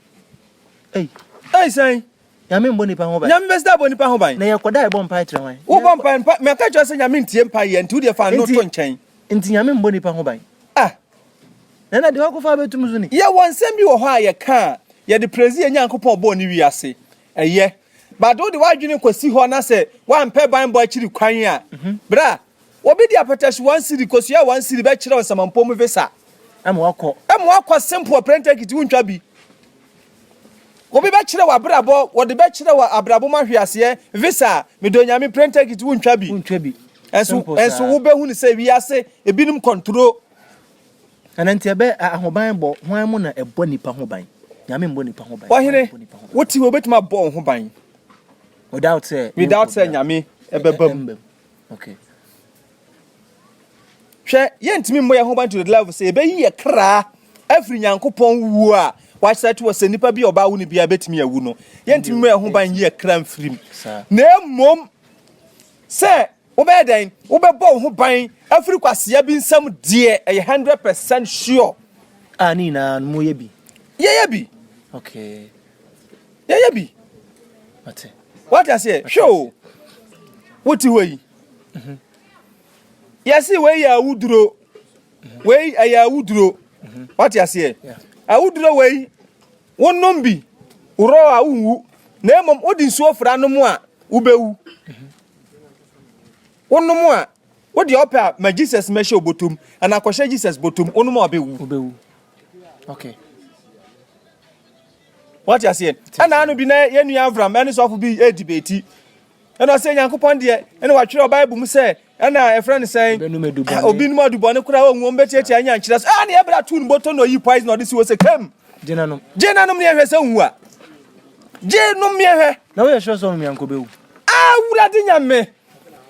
Ei. Ei sɛn. Nyame mbɔ nipa ho ban. Nyame bɛsi dɛ abɔ nipa ho ban. Na yɛkɔda a yɛbɔ mpae kyerɛ hwan? Wobɔ mpae mpa mɛka kyerɛ sɛ Nyame ntie mpae yɛ nti wodeɛ fa no to nkyɛn. Nti Nyame mbɔ nipa ho ban. Ah. Nana deɛ wakɔfa abɛtum so ni. Yɛwɔ nsɛm bi wɔ hɔ a yɛka a yɛde praise yɛn Nyankopɔn bɔɔ ne wiase. Ɛyɛ. But wode w'adwene kɔsi hɔ na sɛ woampɛ banbɔ akyiri kwan a, bra, obi de apɛtɛhye one cedi, kosua one cedi bɛkyerɛ wo nsamampɔ mu visa. Ɛma wakɔ. Ɛma wakɔ simple plane ticket wontwa bi. Obi bɛkyerɛ wo abrabɔ, wɔde bɛkyerɛ wo abrabɔ mu ahweaseɛ visa a, medɔ Nyame plane ticket wontwa bi. Wontwa bi. Ɛnso, ɛnso wobɛhu no sɛ wiase ebinom control. Ɛno nti ɛbɛ ahobanbɔ, hwan mu na ɛbɔ nipa ho ban? Nyame mbɔ nipa ho ban. Ɔhene, wote hɔ wobɛtumi abɔ wo ho ban. Without sɛ Without sɛ Nyame ɛbɛba mu. Okay. Hwɛ, yɛntumi mmɔ yɛn ho ban to the level sɛ yɛbɛyi yɛ kra afiri Nyankopɔn wuo a wahyɛ to wɔ sɛ nipa bi a ɔbaa wo no biara bɛtumi awu no. Yɛntumi mmɔ yɛn ho ban yi yɛ kra mfiri mu. Na mmom sɛ Wobɛyɛ dɛn? Wobɛbɔ wo ho ban afiri kwasea bi nsam deɛ, ɛyɛ 100% sure. A ne nyinaa no moyɛ bi? Yɛyɛ bi. Okay. Yɛyɛ bi. Mate. Wate aseɛ? Hwɛ o. Wote hɔ yi. Mhm. Yɛse wei yɛ awuduro. Mhm. Wei ɛyɛ awuduro. Mhm. Wate aseɛ? Awuduro wei, wonom bi, worɔ a wonwu. Na mmom wode nsuo fra nom a, wobɛwu. Wonom a, wo deɛ ɔpɛ a ma Jesus mɛhyɛ wo bɔtɔm anaa kɔhyɛ Jesus bɔtɔm, wonom a ɔbɛwu. Wobɛwu. Okay. Wate aseɛ? Ɛna ano bi na yɛn nua Avram ɛne sɔfo bi ɛredi beeti. Ɛna ɔsɛ Nyankopɔn deɛ ɛna watwerɛ wɔ Bible mu sɛ ɛna ɛfrɛ no sɛn obi nom adubɔne koraa ɔnwu wɔn bɛtiatia anya nkyerɛ so ɛna ɛbrɛ ato no bɔtɔ na ɔyi poison ɔde si hɔ sɛ kam gye nanom gye nanom ne ɛhwɛ sɛ nwu a gye nom ne ɛhwɛ na woyɛ sure sɛ ɔnom yankɔ bɛwu awurade nyame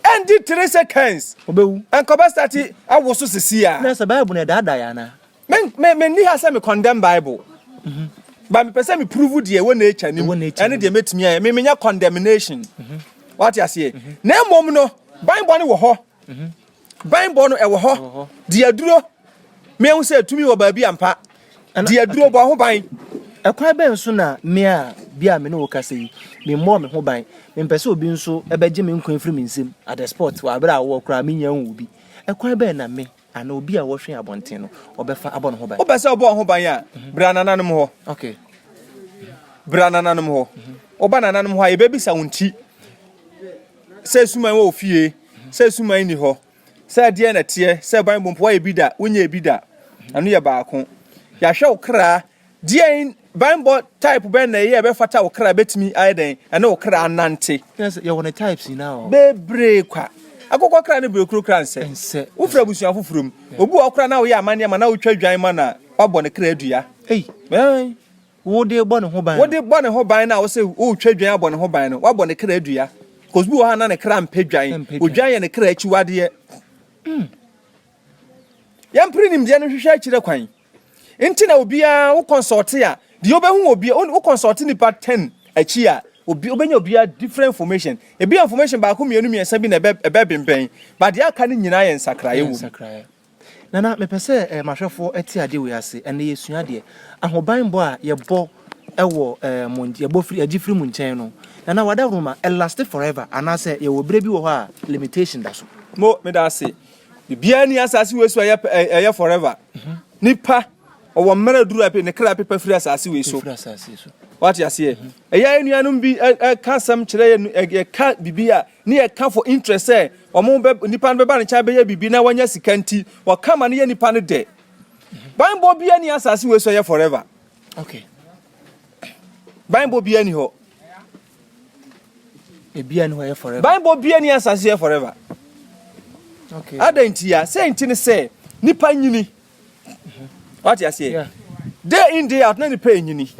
ɛndi 3 seconds ɔbɛwu ɛnkɔbɛ start awo so sisi a na sɛ Bible no ɛdaadaa yɛ anaa Me me me nni ha sɛ me condemn bible. Mm -hmm. But mepɛ sɛ me prove deɛ ɛwɔ nature nim ɛne deɛ mɛtumi ayɛ. Me menyɛ condemnation. Mm -hmm. Wate aseɛ. Mm -hmm. Na mmom no banbɔ no wɔ hɔ. Mm -hmm. Banbɔ no ɛwɔ hɔ. Deɛ aduro mehu sɛ tumi wɔ baabi ampa. Deɛ aduro bɔ ho ban. Ɛkwan bɛn so na me a bi a me ne wo kasa yi memmɔɔ me ho ban mempɛ sɛ obi nso ɛbɛgye me nkwa afiri me nsam at the spot wɔ abere a wowɔ koraa menya nwu bi ɛkwan bɛn na me Anaa obi a wɔhwe abɔnten no, ɔbɛfa abɔ ne ho ban. Wopɛ sɛ wobɔ wo ho ban a, bra nananom hɔ. Okay. Bra nananom hɔ. Woba nananom hɔ a, yɛbɛbisa wo nti. Sɛ suman wɔ wo fie, sɛ suman nni hɔ, sɛ ɛdeɛn na ɛteɛ, sɛ ban bɔ mpo woayɛ bi da, wonyɛɛ bi da. Ɛno yɛ baako. Yɛahwɛ wo kra Deɛn banbɔ type bɛn na ɛyɛ ɛbɛfata wo kra bɛtumi ayɛ dɛn ɛne wo kra anante? Yes, yɛwɔ ne types nyinaa wɔ hɔ. Bebree kwa. Akokɔ kra ne birekuro kra nsɛ. Nsɛ. Wofiri abusua foforɔ mu. Obi wɔ hɔ koraa na woyɛ amanneɛ ma na wotwa dwan ma no a, woabɔ ne kra dua. Ei. Ɛn. Wode bɔ ne ho ban no. Wode bɔ ne ho ban no a wose woretwa dwan abɔ ne ho ban no, woabɔ ne kra dua. Cause bi wɔ hɔ a na ne kra mpɛ dwan. Mpɛ dwan. Odwan yɛ ne kra akyiwadeɛ. Yɛmpere nimdeɛ no nhwehwɛ akyire kwan. Nti na obiara wo consult a, deɛ wobɛhu obi, wo consult nipa 10 akyi a, obi wobɛnya obiara different information. Ebi information baako mmienu mmiɛnsa bi na ɛbɛ ɛbɛbembɛn, but deɛ aka no nyinaa yɛ nsakraeɛ wɔ mu. Nana, mepɛ sɛ eh, m'ahwɛfoɔ te adeɛ wei ase. Ɛnnɛ yɛsua adeɛ. Ahobanbɔ a yɛbɔ wɔ eh, mo yɛbɔ firi, yɛgye firi mo nkyɛn no, Nana, w'adaworoma, ɛlaste forever anaasɛ yɛwɔ berɛ bi wɔ hɔ a limitation da so? Mo, meda ase. Biribiara ni asase wei so ɛyɛ ɛyɛ forever. Nipa ɔwɔ mmerɛ duru a ne kra pepa firi asase wei so. Wate aseɛ? Ɛyɛ anuanom bi ɛka asɛm kyerɛ yɛ yɛka biribi a ne yɛka for interest sɛ wɔn bɛ nipa no bɛba ne nkyɛn bɛyɛ biribi na wɔanya sika nti wɔka ma no yɛ nipa no dɛ. Banbɔ biara ni asase wei so ɛyɛ forever. Okay. Banbɔ biara ni hɔ. Ebia ni hɔ yɛ forever. Banbɔ bia ni asase yɛ forever. Okay. Adɛn nti ya? Sɛ nti ne sɛ nipa nyini. Mhm. Wate aseɛ? Yeah. Day in day out na nipa nyini.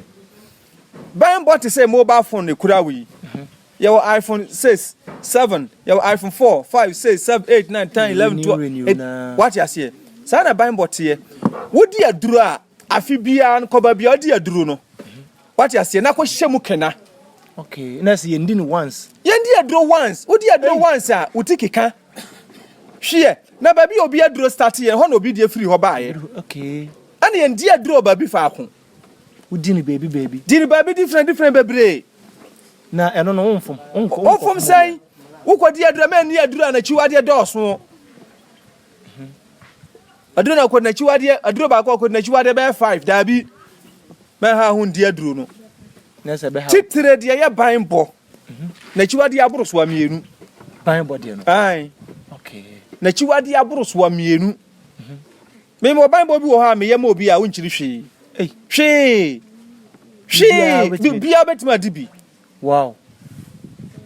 Banbɔ te sɛ mobile phone na ekura wo yi. Mhm. Yɛwɔ iPhone 6, 7, yɛwɔ iPhone 4, 5, 6, 7, 8, 9, 10, 11, 12. Wate aseɛ? Saa na banbɔ teɛ. Wodi aduro a afe biara no kɔ baabi a wodi aduro no. Wate aseɛ? Na kɔhyɛ mu kena. Okay, na sɛ yɛndi no once. Yɛndi aduro once. Wodi aduro once a, wo ti keka. Hweɛ, na baabi a obi aduro start yɛ, hɔ na obi deɛ firi hɔ baeɛ. Okay. Ɛna yɛndi aduro wɔ baabi faako. Wodi no baabi baabi. Di no baabi different different bebree. Na ɛno no womfom. Womfom sɛn? Wokɔdi aduro a, mɛnni aduro a n'akyiwadeɛ dɔɔso. Aduro na ɔkɔdi n'akyiwadeɛ, aduro baako ɔkɔdi n'akyiwadeɛ bɛyɛ five, daabi. Mɛha ho ndi aduro no. Titire deɛ yɛ ban bɔ. Mhm. N'akyiwadeɛ aboro soa mmienu. Ban bɔ deɛ no. Ayi. Okay. N'akyiwadeɛ aboro soa mmienu. Mhm. Mimi wɔ ban bɔ bi wɔ hɔ a meyɛ ma obi a wonkyiri hwee. Hwee. Hwee. Biribiara bɛtumi adi bi. Wow.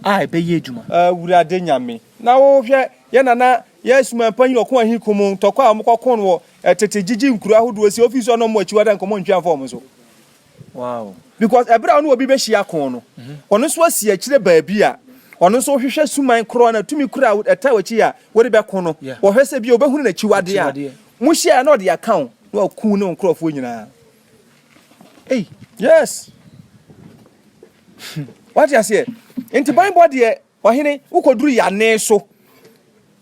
A ɛbɛyɛ adwuma. Awurade Nyame. Na wo hwɛ yɛ nana yɛ suman panyin ɔko ahi ko mu ntɔkwa a wɔkɔ ko no wɔ tete gyigyi nkuro ahodoɔ si ofi so ɔno ɔmo akyiwada nkɔmɔ ntwi amfa wɔn so. Wow. Because ɛberɛ a ɔne obi bɛhyia ko no, ɔno nso asi akyire baabi a ɔno nso hwehwɛ suman korɔ na tumi koro a ɛta w'akyi a wode bɛko no, wɔhwɛ sɛ bi a obɛhunu n'akyiwadeɛ a mo hyia na ɔde aka wo na waku ne wo nkurɔfoɔ nyinaa. Ei. Yes. Wate aseɛ? Nti banbɔ deɛ ɔhene wokɔduru yane so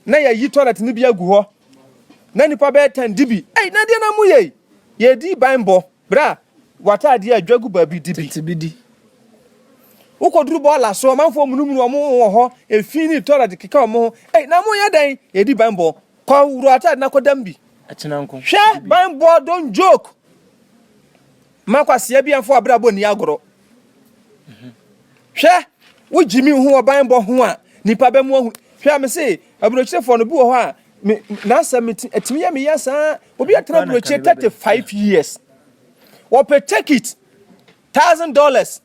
na yɛyi toilet no bi agu hɔ na nipa bɛyɛ tan di bi. Ei, na deɛ na mu yei yɛdi banbɔ berɛ a w'ataadeɛ adwa gu baabi di bi. Tete bi di. Wokɔduru bɔɔla so ɔmanfoɔ munumunu wɔn wɔ hɔ efi ne toilet keka wɔn ho. Ei, na mo yɛ dɛn? Yɛdi banbɔ. Kɔ wuro ataade na kɔdam bi. Ɛkyena nko. Hwɛ banbɔ don't joke. Ma kwasea bi amfa w'abrabɔ nni agorɔ. Hwɛ, wogye mi ho wɔ banbɔ ho a, nipa bɛ mu ahu. Hwɛ, me se, aburokyerefoɔ no bi wɔ hɔ a, me n'asɛm me ɛtumi yɛ me ya saa. Obi atena aburokyire 35 years. Wɔpɛ take it $1,000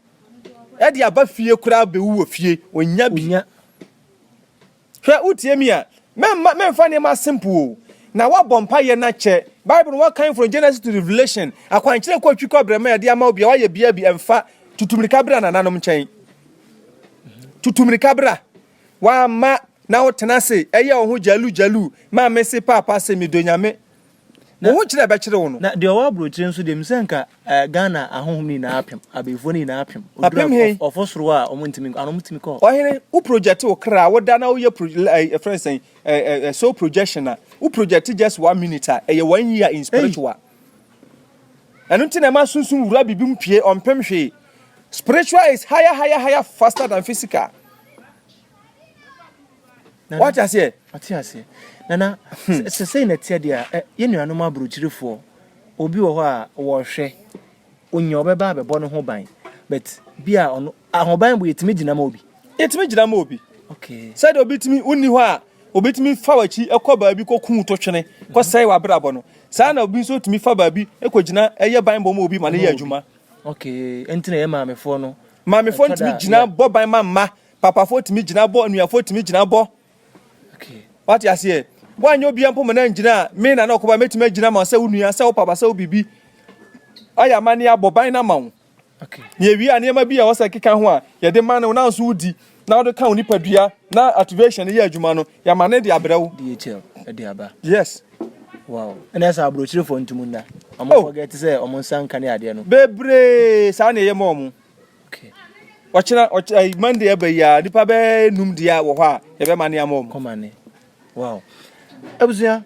ɛde aba fie koraa bɛwu wɔ fie, onya bi. Hwɛ, wotie me a, mɛmma mɛmfa nneɛma simple o. Na woabɔ mpaeɛ no akyɛ. Bible no wɔkan from Genesis to Revelation. Akwankyerɛ kɔ twi kɔ brɛma yɛde ama wo bia woayɛ bia bi ɛmfa. Tutu mirika bra nananom nkyɛn. Tutu mirika bra. Wamma na wotena ase ɛyɛ wo ho gyalu gyalu. Maame se paapa se medɔ Nyame. Wo ho kyerɛ ɛbɛkyere wo no. Na deɛ ɔwɔ aburokyire nso deɛ mesɛ nka eh, Ghana ahonhom no nyinaa apem, abeyifoɔ no nyinaa apem. Apem he? Ɔfɔ soro a wɔn ntumi nkɔ, ano wɔn tumi kɔ. Ɔhene, wo project wo kra, wo da na woyɛ pro, eh, eh, friend sɛn, eh, eh, soul projection a, wo project just one minute a, ɛyɛ one year in spiritual. Ɛno nti na ɛma sunsum wura biribi mu pie, ɔmpem hwee. Spiritual is higher, higher, higher, faster than physical. Wate aseɛ? Mate aseɛ. Nana, sɛ sei na ɛteɛ deɛ a, yɛn nuanom aburokyirefoɔ, obi wɔ hɔ a wɔhwɛ, onya ɔbɛba abɛbɔ ne ho ban, but bi a ɔno, ahobanbɔ yɛtumi gyina ma obi. Yɛtumi gyina ma obi. Okay. Sɛdeɛ obi tumi, wonni hɔ a, obi tumi fa w'akyi kɔ baabi kɔku wo to twene, kɔsɛe w'abrabɔ no. Saa na obi nso tumi fa baabi kɔgyina yɛ banbɔ ma obi ma no yɛ adwuma. Okay, ɛnti na ɛyɛ maamefoɔ no. Maamefoɔ no tumi gyina bɔ ban ma mma. Papafoɔ tumi gyina bɔ, anuafoɔ tumi gyina bɔ. Wate aseɛ? Woanyɛ obiara mpo ma no angyina a, me na na ɔkɔba mɛtumi agyina ma sɛ wo nua, sɛ wo papa, sɛ wo biribi. Ayɛ amanneɛ abɔ ban no ama wo. Na yɛwie a, nneɛma bi a ɛwɔ sɛ ɛkeka ho a yɛde ma no, na nso wodi, na wode ka wo nipadua, na activation no yɛ adwuma no, yɛama no de abrɛ wo. DHL de aba. Yes. Wow. Ɛna ɛsɛ aburokyirefoɔ ntum nna. Ɔmo Oh. forget sɛ ɔmo nsa nka ne adeɛ no. Bebree saa na ɛyɛ ma ɔmo. Okay. Ɔkyena ɔky ɛyi Monday ɛba yi a nipa bɛyɛ num deɛ wɔ hɔ a yɛbɛma ne ama wɔn. Kɔma ne. Wow. Abusua,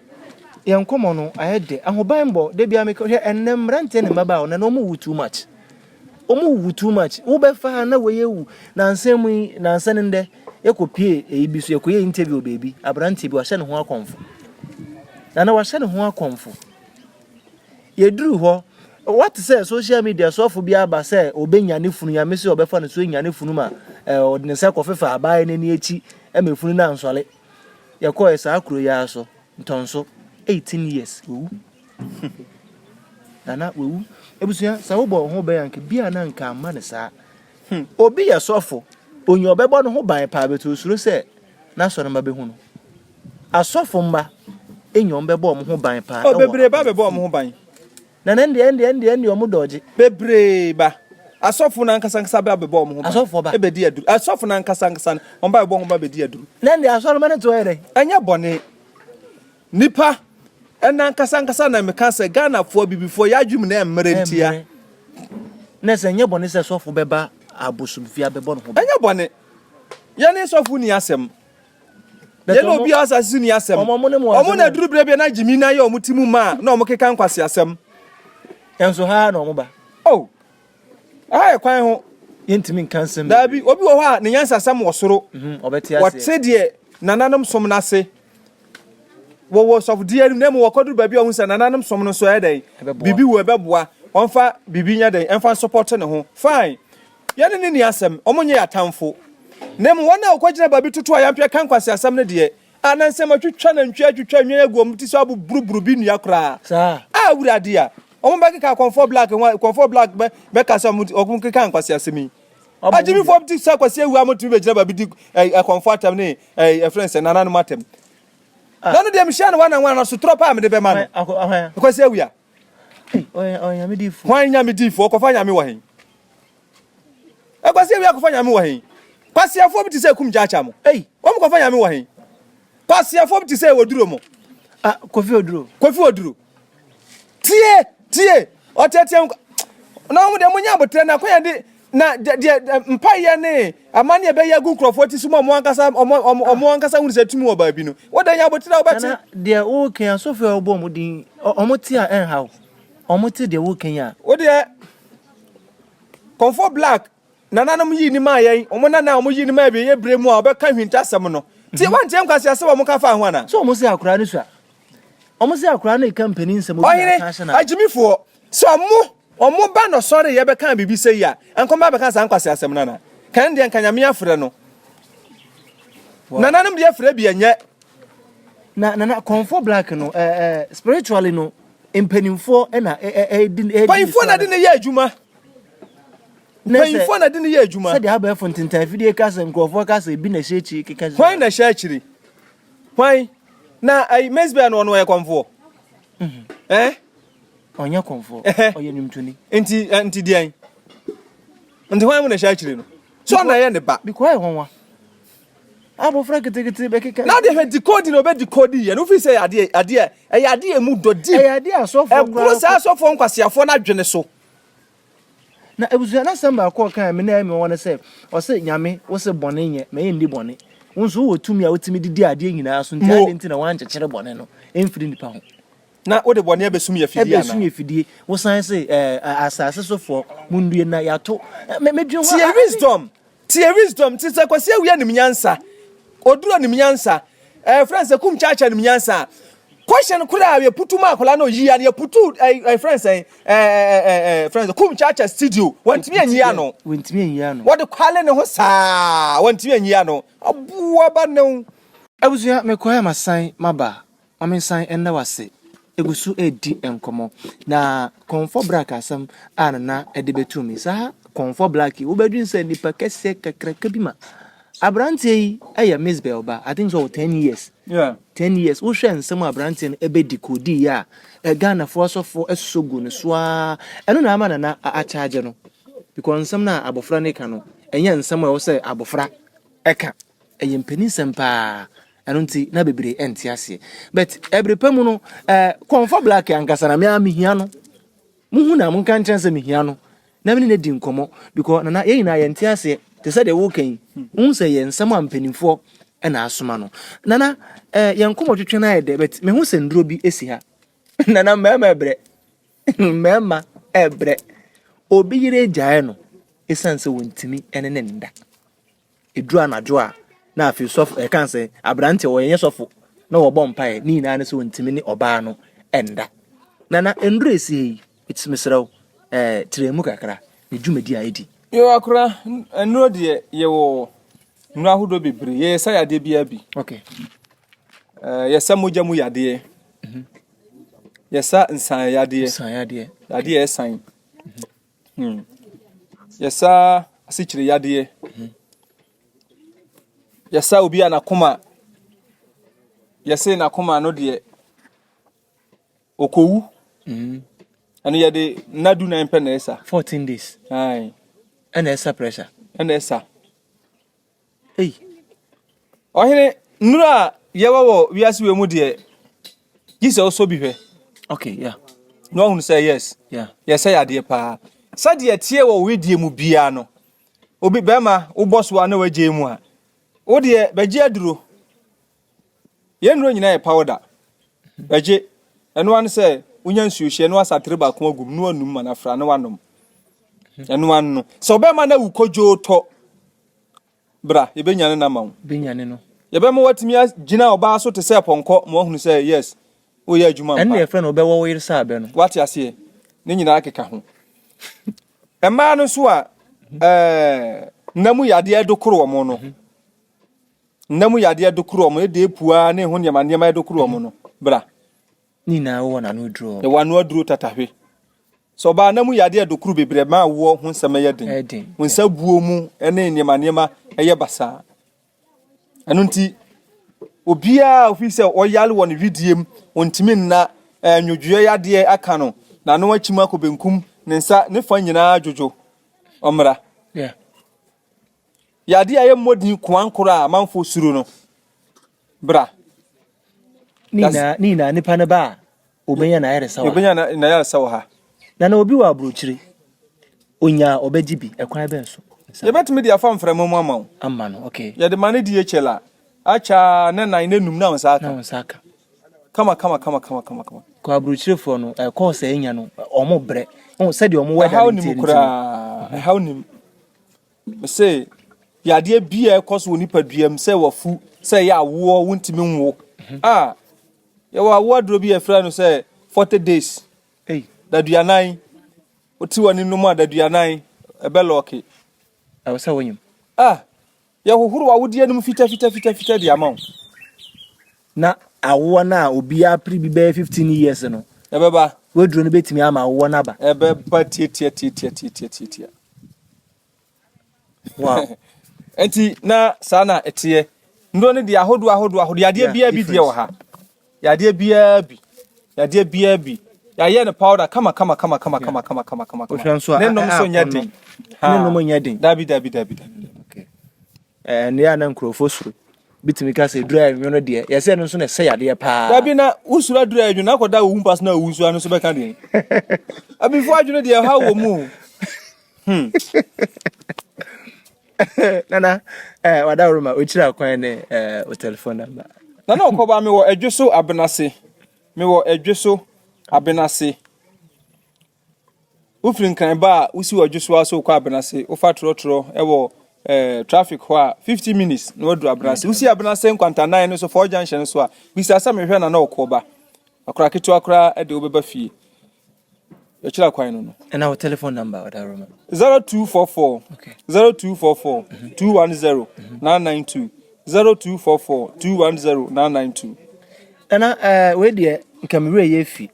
yɛn nkɔmɔ no ayɛ dɛ. Ahobanbɔ, da biara meka hwɛ ɛnnɛ mmeranteɛ ne mmabaawa na na wɔn wu too much. Wɔn wu too much. Wobɛfa ha na wei awu. Nansa mu yi, nansa ne ndɛ, yɛkɔ pie eyi bi so, yɛkɔ yɛ interview wɔ baabi. Aberanteɛ bi wahyɛ ne ho akɔmfo. Nana wahyɛ ne ho akɔmfo. Yɛduruu hɔ, woate sɛ social media sɔfo bi aba sɛ ɔbɛnya ne funu, Nyame sɛ ɔbɛfa ne so anya ne funu ma ɔde ne nsa kɔfefa abaayewa no ani akyi ma efunu no ansɔre. Yɛkɔɛ saa kuro yi ara so, Ntɔnso, 18 years, wawu. Nana, wawu. Abusua, sɛ wobɔ wo ho bɛn anka bi a na anka amma no saa. Obi yɛ sɔfo, onya ɔbɛbɔ ne ho ban paa but osuro sɛ n'asɔremma bɛhu no. Asɔfo mma enya wɔn bɛbɔ wɔn ho ban paa Oh, ɛwɔ bebree ba bɛbɔ wɔn akwantuo. ho ban. Na na ɛndeɛ ɛndeɛ ɛndeɛ ɛndeɛ wɔn dɔɔgye. Bebree ba. Asɔfo no ankasa ankasa ba bɛbɔ wɔn ho ban. Asɔfoɔ ba. Ɛbɛdi aduru. Asɔfo no ankasa ankasa no, wɔn ba bɛbɔ wɔn ho ban bɛdi aduru. Na ɛndeɛ asɔremma no te hɔ yɛ dɛn? Ɛnyɛ bɔne. Nipa ɛna ankasa ankasa na meka sɛ Ghanafoɔ, Abibifoɔ, yɛn adwene mu na ɛmmerɛ ntia. Ɛmmerɛ. Na sɛ ɛnyɛ bɔne sɛ sɔfo bɛba abosomfie abɛbɔ ne ho ban. Ɛnyɛ bɔne. Yɛne sɔfo nni asɛm. Yɛne obi a asase so ni asɛm. Ɔmo na aduru berɛ bi a na gyimi na yɛ ɔmo ti mu ma a na ɔmo keka nkwaseasɛm. Nso ha na ɔmo ba. Oh, ɛha yɛ kwan ho. Yɛntumi nka nsɛm Daabi, obi wɔ hɔ a ne nyansasɛm wɔ soro. Mhm, ɔbɛte aseɛ. Wɔte deɛ nananom som no ase. Wɔwɔ sɔfodie anim na mmom wɔkɔduru baabi a wɔhu sɛ nananom som no nso ɛyɛ dɛn? Biribi wɔ ɛbɛboa. Ɔmfa biribi nyɛ dɛn? Ɛmfa nsɔpɔte ne ho. Fine. Yɛne no nni asɛm, wɔnyɛ yɛn atamfo. Na mmom wɔn a wɔkɔgyina baabi toto ayampeɛ ka nkwaseasɛm no deɛ, a na nsɛm atwitwa nantwie atwitwa nnwan agu wɔn ti so abuburuburu bi nnua koraa. Saa. A Awurade a, wɔbɛkeka akɔmfoɔ black ho, akɔmfoɔ black bɛ, bɛka sɛ wɔn, wɔkeka nkwaseasɛm yi. Agyimifoɔ ti sɛ Kwasi Awuah motumi bɛgyina baabi di ɛ, akɔmfoɔ atɛm ne ɛ, ɛfrɛ no sɛ nananom atɛm. Na no deɛ mehyia no one on one, asotorɔ paa mede bɛma no. Kwasi Awuah. Hwan nyame diifoɔ? Ɔkɔfa nyame wɔ he? Akwasi awia kɔfa nyame wɔ he? Kwasiafoɔ bi te sɛ kum kyaakya mo. Ei, wɔn kɔfa nyame wɔ he? Kwasiafoɔ bi te sɛ oduro mo. Ah, Kofi Oduro. Kofi Oduro. Tie, tie, ɔteatea na wɔn deɛ mo nya abotrɛ na kwan de na deɛ mpaeɛ ne amane a ɛbɛyɛ agu nkurɔfoɔ ti so ma wɔn ankasa wɔn wɔn ankasa hunu sɛ tumi wɔ baabi no wɔda nya abotrɛ a wɔbɛte. Nana deɛ woka yi asɔfo a wɔbɔ wɔn din wɔn te a ɛnha wo wɔn te deɛ woka yi a. Wo deɛ Kɔmfoɔ Black nananom yii ne maa yɛn wɔn nana a wɔn yii ne maa awieeɛ berɛ mu a wɔbɛka hwintasɛm no tie wɔntie nkwaseasɛm a wɔka faa ho anaa. Sɛ wɔn se akwadaa no sua wɔn se akwadaa no reka mpanin nsɛm obi na Ɔhene aka ahyɛ no ano. agyimifoɔ sɛ ɔmo Ɔmo ba na ɔsɔre yɛ bɛkaa biribi sei a, anka ɔmo ba bɛka saa nkwaseasɛm no anaa? Kan deɛ nka Nyame afrɛ no. Nananom deɛ frɛ bi ɛnyɛ. Na nana kɔnfɔ black no eh, eh, spiritually no mpanimfoɔ na ɛdi ɛdi. Mpanyinfoɔ na de ne yɛ adwuma. Mpanyinfoɔ na de ne yɛ adwuma. Sɛdeɛ abɛɛfo ntentan afidie ka sɛ nkurɔfoɔ ka sɛ ebi na ɛhyɛ akyiri keka. Hwan na ɛhyɛ akyiri? Hwan? Na ayi Mezbel no ɔno ɔyɛ kɔmfoɔ? Mhm. Eh? Ɔnyɛ kɔmfoɔ, ɔyɛ nnwomtoni. Nti eh, nti deɛn? Nti hwan mu na ɛhyɛ akyire no? So ɔna ɛyɛ ne ba? Because ɛyɛ nwanwa. Abɔfra ketekete bɛkeka. Na adeɛ hwɛ decoding na ɔbɛ decode yɛ no wofiri sɛ ɛyɛ adeɛ adeɛ ɛyɛ adeɛ emu dɔ deep. Ɛyɛ adeɛ asɔfoɔ koraa. Ɛboro saa asɔfoɔ nkwaseafoɔ no adwene so. Na abusua no asɛm baako a ɔkae a me na ɛyɛ me nwanwa ne sɛ, ɔse, Nyame, wose bɔne nyɛ, ma yɛnni bɔne. Wo nso wowɔ tumi a wotumi de di adeɛ nyinaa so, nti adɛn nti na woankyekyere bɔne no mfiri nnipa ho? Na wode bɔne abɛsum yɛn afidie anaa? Ɛbɛsum yɛn afidie. Wosan se, ɛɛ, asase sofoɔ, monnue na yɛato. Me, medwene ho Tie a, wisdom, tie wisdom, te sɛ Kwasi Awia nim nyansa, Oduro nim nyansa, ɛɛ frɛ no sɛ Kum Kyaakyaa nim nyansa a, question koraa a yɛputu ma akwadaa no ɔyi ano, yɛputu ɛɛ ɛɛ frɛ no sɛn, ɛɛ ɛɛ ɛɛ frɛ no sɛ Kum Kyaakyaa studio, wantumi anyi ano. Wantumi anyi ano. Wɔde kwale ne ho saa, wantumi anyi ano. Aboa ba ne wo. Abusua, mekɔɛ masan maba Ma mensan nna wo ase. Yɛgu so redi nkɔmmɔ. Na Kɔmfɔ Black asɛm a Nana de bɛtoo me. Saa Kɔmfɔ Black yi, wobɛdwene sɛ nipa kɛseɛ kakraka bi ma. Aberanteɛ yi yɛ Mizbel ba. I think sɛ ɔwɔ 10 years. Yeah. 10 years. Wohwɛ nsɛm a aberanteɛ no ɛbɛdi kɔdiiɛ a, Ghanafoɔ asɔfoɔ asosɔ gu no so ara. Ɛno na ama Nana akyagye no. Because nsɛm no a abɔfra no reka no, ɛnyɛ nsɛm a ɛwɔ sɛ abɔfra ɛka. Ɛyɛ mpaninsɛm paa. Ɛno nti na bebree ɛnte aseɛ. But ɛbere pa mu no, eh, Kɔmfɔ Black ankasa na me ara mehia no. Mohu na monka nkyerɛ sɛ mehia no. Na me ne no adi nkɔmmɔ because nana yɛn nyinaa yɛnte aseɛ te sɛ deɛ woka yi. Wohu sɛ yɛ nsɛm a mpanimfoɔ na asoma no. Nana, eh, yɛn nkɔmmɔ twetwe no ayɛ dɛ but mehu sɛ nnuro bi si ha. Nana mmarima ɛbrɛ. Mmarima ɛbrɛ. Obi yere agyae no ɛsiane sɛ wɔntumi ne ne nda. Ɛduru anadwo a, na afei sɔfo, ɛka sɛ aberanteɛ wɔyɛ nyɛ sɔfo, na wɔbɔ mpaeɛ. Ne nyinaa ne sɛ wɔntumi ne ɔbaa no nda. Nana, nnuro ɛsi ha yi, mesrɛ wo, eh, kyerɛ mu kakra, ne dwumadi a ɛdi. Yoo akora, nnuro deɛ yɛwɔ nnuro ahodoɔ bebree. Yɛyɛ sa yadeɛ biara bi. Okay. Uh, yɛsa mogya mu yadeɛ. Mm -hmm. Yɛsa nsan yadeɛ. Nsan yadeɛ. Yadeɛ ɛsan. Mm -hmm. Hmm. Yɛsa asikyire yadeɛ. Yɛsa obi a n'akoma yɛse n'akoma no deɛ okowu. Mm. Ɛno yɛde nna du nan pɛ na ɛsa. 14 days. Aye. Ɛna ɛsa pressure. Ɛna ɛsa. Ei. Ɔhene, nnuru a yɛwɔ wɔ wiase wei mu deɛ, gye sɛ wosɔ bi hwɛ. Okay, yeah. Na wahunu sɛ yes. Yeah. Yɛsɛ yadeɛ paa. Sɛdeɛ ɛteɛ wɔ wedeɛ mu biara no, obi bɛrima wobɔ so a na wagye mu a, wo deɛ bɛgye aduro. Yɛn nnuro nyinaa yɛ powder. Bɛgye. Ɛno ano sɛ wonya nsuo hyɛ na wasatere baako agum na wanum ma no afra na wanom. Ɛno ano no. Sɛ ɔbɛrima no awu kodwoo tɔ Bra, yɛbɛnyane no ama wo. Bɛnyane no. Yɛbɛma woatumi agyina ɔbaa so te sɛ pɔnkɔ ma woahunu sɛ, yes, woreyɛ adwuma ampa. Ɛno na yɛfrɛ no wobɛwɔ wo yere sɛ abɛ no. Woate aseɛ? Ne nyinaa keka ho. Mmaa no nso a ɛɛ nna mu yadeɛ dokoro wɔn no, nna mu yadeɛ dokoro wɔn, ɛde epua ne ho nneɛma nneɛma dokoro wɔn no, bra. Ne nyinaa wowɔ n'ano aduro. Yɛwɔ ano aduro tatahwe. Sɛ ɔbaa na mu yadeɛ dokoro bebree ma awoɔ ho nsɛm yɛ den. Ɛyɛ den. Wo nsa buo mu ne nneɛma nneɛma yɛ basaa. Ɛno nti, obiara a ofi sɛ ɔyare wɔ ne wedeɛ mu, ɔntumi nna, eh, nwodwoeɛ yadeɛ aka no, n'ano akyim akɔ benkum, ne nsa ne fa nyinaa dwodwo, ɔmmra. Yeah. Yadeɛ a ɛyɛ mmɔden koankoro a amanfoɔ suro no, bra. Ne nyinaa ne nyinaa nipa no ba a obenya n'ayaresa wɔ ha. Obenya n'ayaresa wɔ ha. Na na obi wɔ aburokyire onya a ɔbɛgye bi ɛkwan bɛn so? Yɛbɛtumi de afa mframa mu ama wo. Ama no okay. Yɛde ma no DHL a akyɛ a ne nan ne num na wo nsa aka. Na wo nsa aka. Kama kama kama kama kama kama. Kɔ aburokyirefoɔ no ɛkɔɔ sɛ enya no ɔmo brɛ. Sɛdeɛ ɔmo wɛda no nti. Ɛhaw nim koraa ɛhaw nim. Mese, yadeɛ bi a ɛkɔ so wɔ nipadua mu sɛ wafu, sɛ ɛyɛ awoɔ, wontumi nwo. A, yɛwɔ awoɔ aduro bi a yɛfrɛ no sɛ 40 days. Ei. Daduanan. Wote w'ani nom a daduanan, ɛbɛlɔɔke. Ɛwɔ sɛ wonyim. A, yɛhohoro w'awodeɛ no mu fita fita fita fita de ama wo. Na awoɔ no a obiara pere bi bɛyɛ 15 years no. Ɛbɛba. W'aduro no bɛtumi ama awoɔ no aba. Ɛbɛba tiatia tiatia tiatia tiatia. Wow. Nti na saa na ɛteɛ. Nnuro no deɛ ahodoɔ ahodoɔ ahodoɔ yadeɛ biara bi deɛ wɔ ha. Yadeɛ biara bi. Yadeɛ biara bi. Yɛayɛ no powder kama kama kama kama kama kama kama kama. Wohwɛ nso a ne nom nso nyɛ den. Ne nom nyɛ den. Dabi dabi dabi dabi. Okay. Ɛɛ ne yɛ na nkurɔfoɔ suro. Bitumi ka sɛ duro a ɛnwono deɛ yɛsɛ no nso na ɛsɛ yadeɛ paa. Dabi na wosuro aduro a ɛnwono akɔda wo mpa so na owu nso ano nso bɛka deɛ. Abifo adwene deɛ ɛha wɔ mu. Nana, eh, wadaworoma, okyiri akwan ne eh, o telephone number. Nana Ɔkɔba, mewɔ Adwoso Abenase. Mewɔ Adwoso Abenase. Wofiri Nkran ba a, wosi wɔ Adwoso ara so wokɔ Abenase. Wofa trɔtrɔ wɔ eh, traffic hɔ a, 50 minutes na waduru Abenase. Wosi Abenase nkwantanan no so, Four Junction no so a, bisa sɛ mehwɛ Nana Ɔkɔba. Akora ketewa koraa de wobɛba fie. Yɛkyerɛ kwan no no. Ɛna wo telephone number ɔda Roma. 0244 0244 210 992 0244 210 992. Nana ɛɛ eh, wei deɛ nka me werɛ yɛ fi.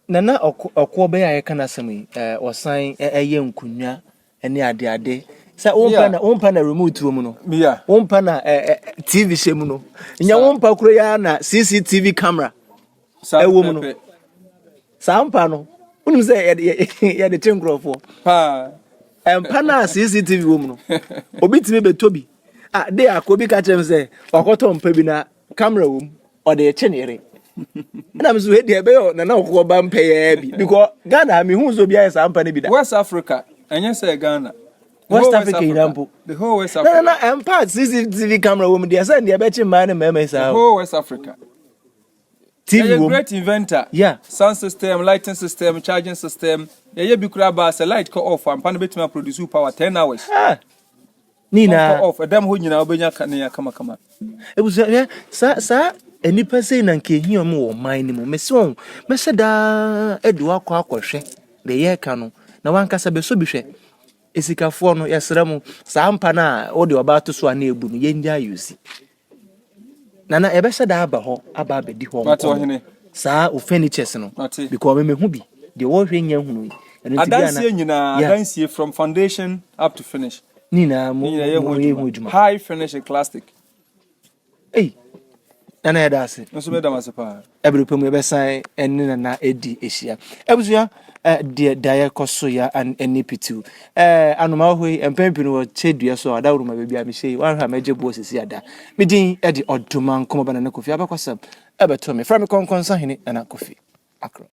Nana ɔko ɔkoɔ bɛyɛ a yɛka n'asɛm yi ɛɛ eh, ɔsan ɛyɛ nkonnwa ne adeade sɛ wompɛ na wompɛ na remote wɔ mu no wompɛ na eh, eh, tv hyɛ mu no nyɛ wompɛ koro yi ara na cctv camera ɛwɔ mu no saa mpa no wonim sɛ yɛde kye nkurɔfoɔ mpa no a cctv wɔ mu no obi tumi bɛtɔ bi ah, de akɔ obi ka kyerɛ m sɛ wakɔtɔ mpa bi na camera wɔ mu ɔde rekye ne yere ɛna me so wei deɛ ɛbɛyɛ nana ɔkɔkɔ ba mpɛyɛɛ bi because Ghana ha mehu sɛ obi ayɛ saa mpa no bi da West Africa ɛnyɛ sɛ Ghana West Africa nyinaa mpo the whole West Africa na na mpa CCTV camera wɔ mu deɛ sɛ deɛ ɛbɛkye mmaa ne mmarima yi saa the whole West Africa TV wɔ mu great inventor yeah sound system lighting system charging system yɛyɛ bi koraa baa sɛ light kɔ off ampa no bɛtumi aproduce power 10 hours ah. Ne nyinaa. Ɔnkɔ off, ɛdɛm hɔ nyinaa wobɛnya kanea kamakama. Abusua hwɛ saa saa nnipa sei na nka ehia wɔn wɔ ɔman no mu. Mese wɔn mɛhyɛ daa de wakɔ akɔhwɛ deɛ yɛreka no na wankasa bɛsɔ bi hwɛ. Esikafoɔ no yɛsrɛ mo saa mpa no a wode ɔbaa to so a na ebu no yɛngyae use. Nana yɛbɛhyɛ da aba hɔ aba abɛdi hɔ nkɔmmɔ. Saa o furnitures no. Because me mehu bi. Deɛ wɔhwɛ nya hunu yi. Ɛno nti bi ana. Adansie nyinaa, adansie from foundation up to finish. Ne nyinaa mo mo yɛ ho adwuma. High finish and classic. Ei, Nana yɛda ase. Nso meda mo ase paa. Ɛbere pa mu yɛbɛsan ne Nana adi ahyia. Abusua, deɛ daeɛ kɔ so ya ani pitiw. Ɛɛ anoma wɔ hɔ yi, mpɛn pii no wɔkyɛ dua so a ɔdawuruma baabi a mehyɛ yi, wanhwɛ a mɛgye boɔ sisi ada. Me din de Ɔdoma Nkɔmɔba Nana Kofi abakɔsɛm ɛbɛto me. Frɛ me Kɔnkɔnsahene Nana Kofi Akra.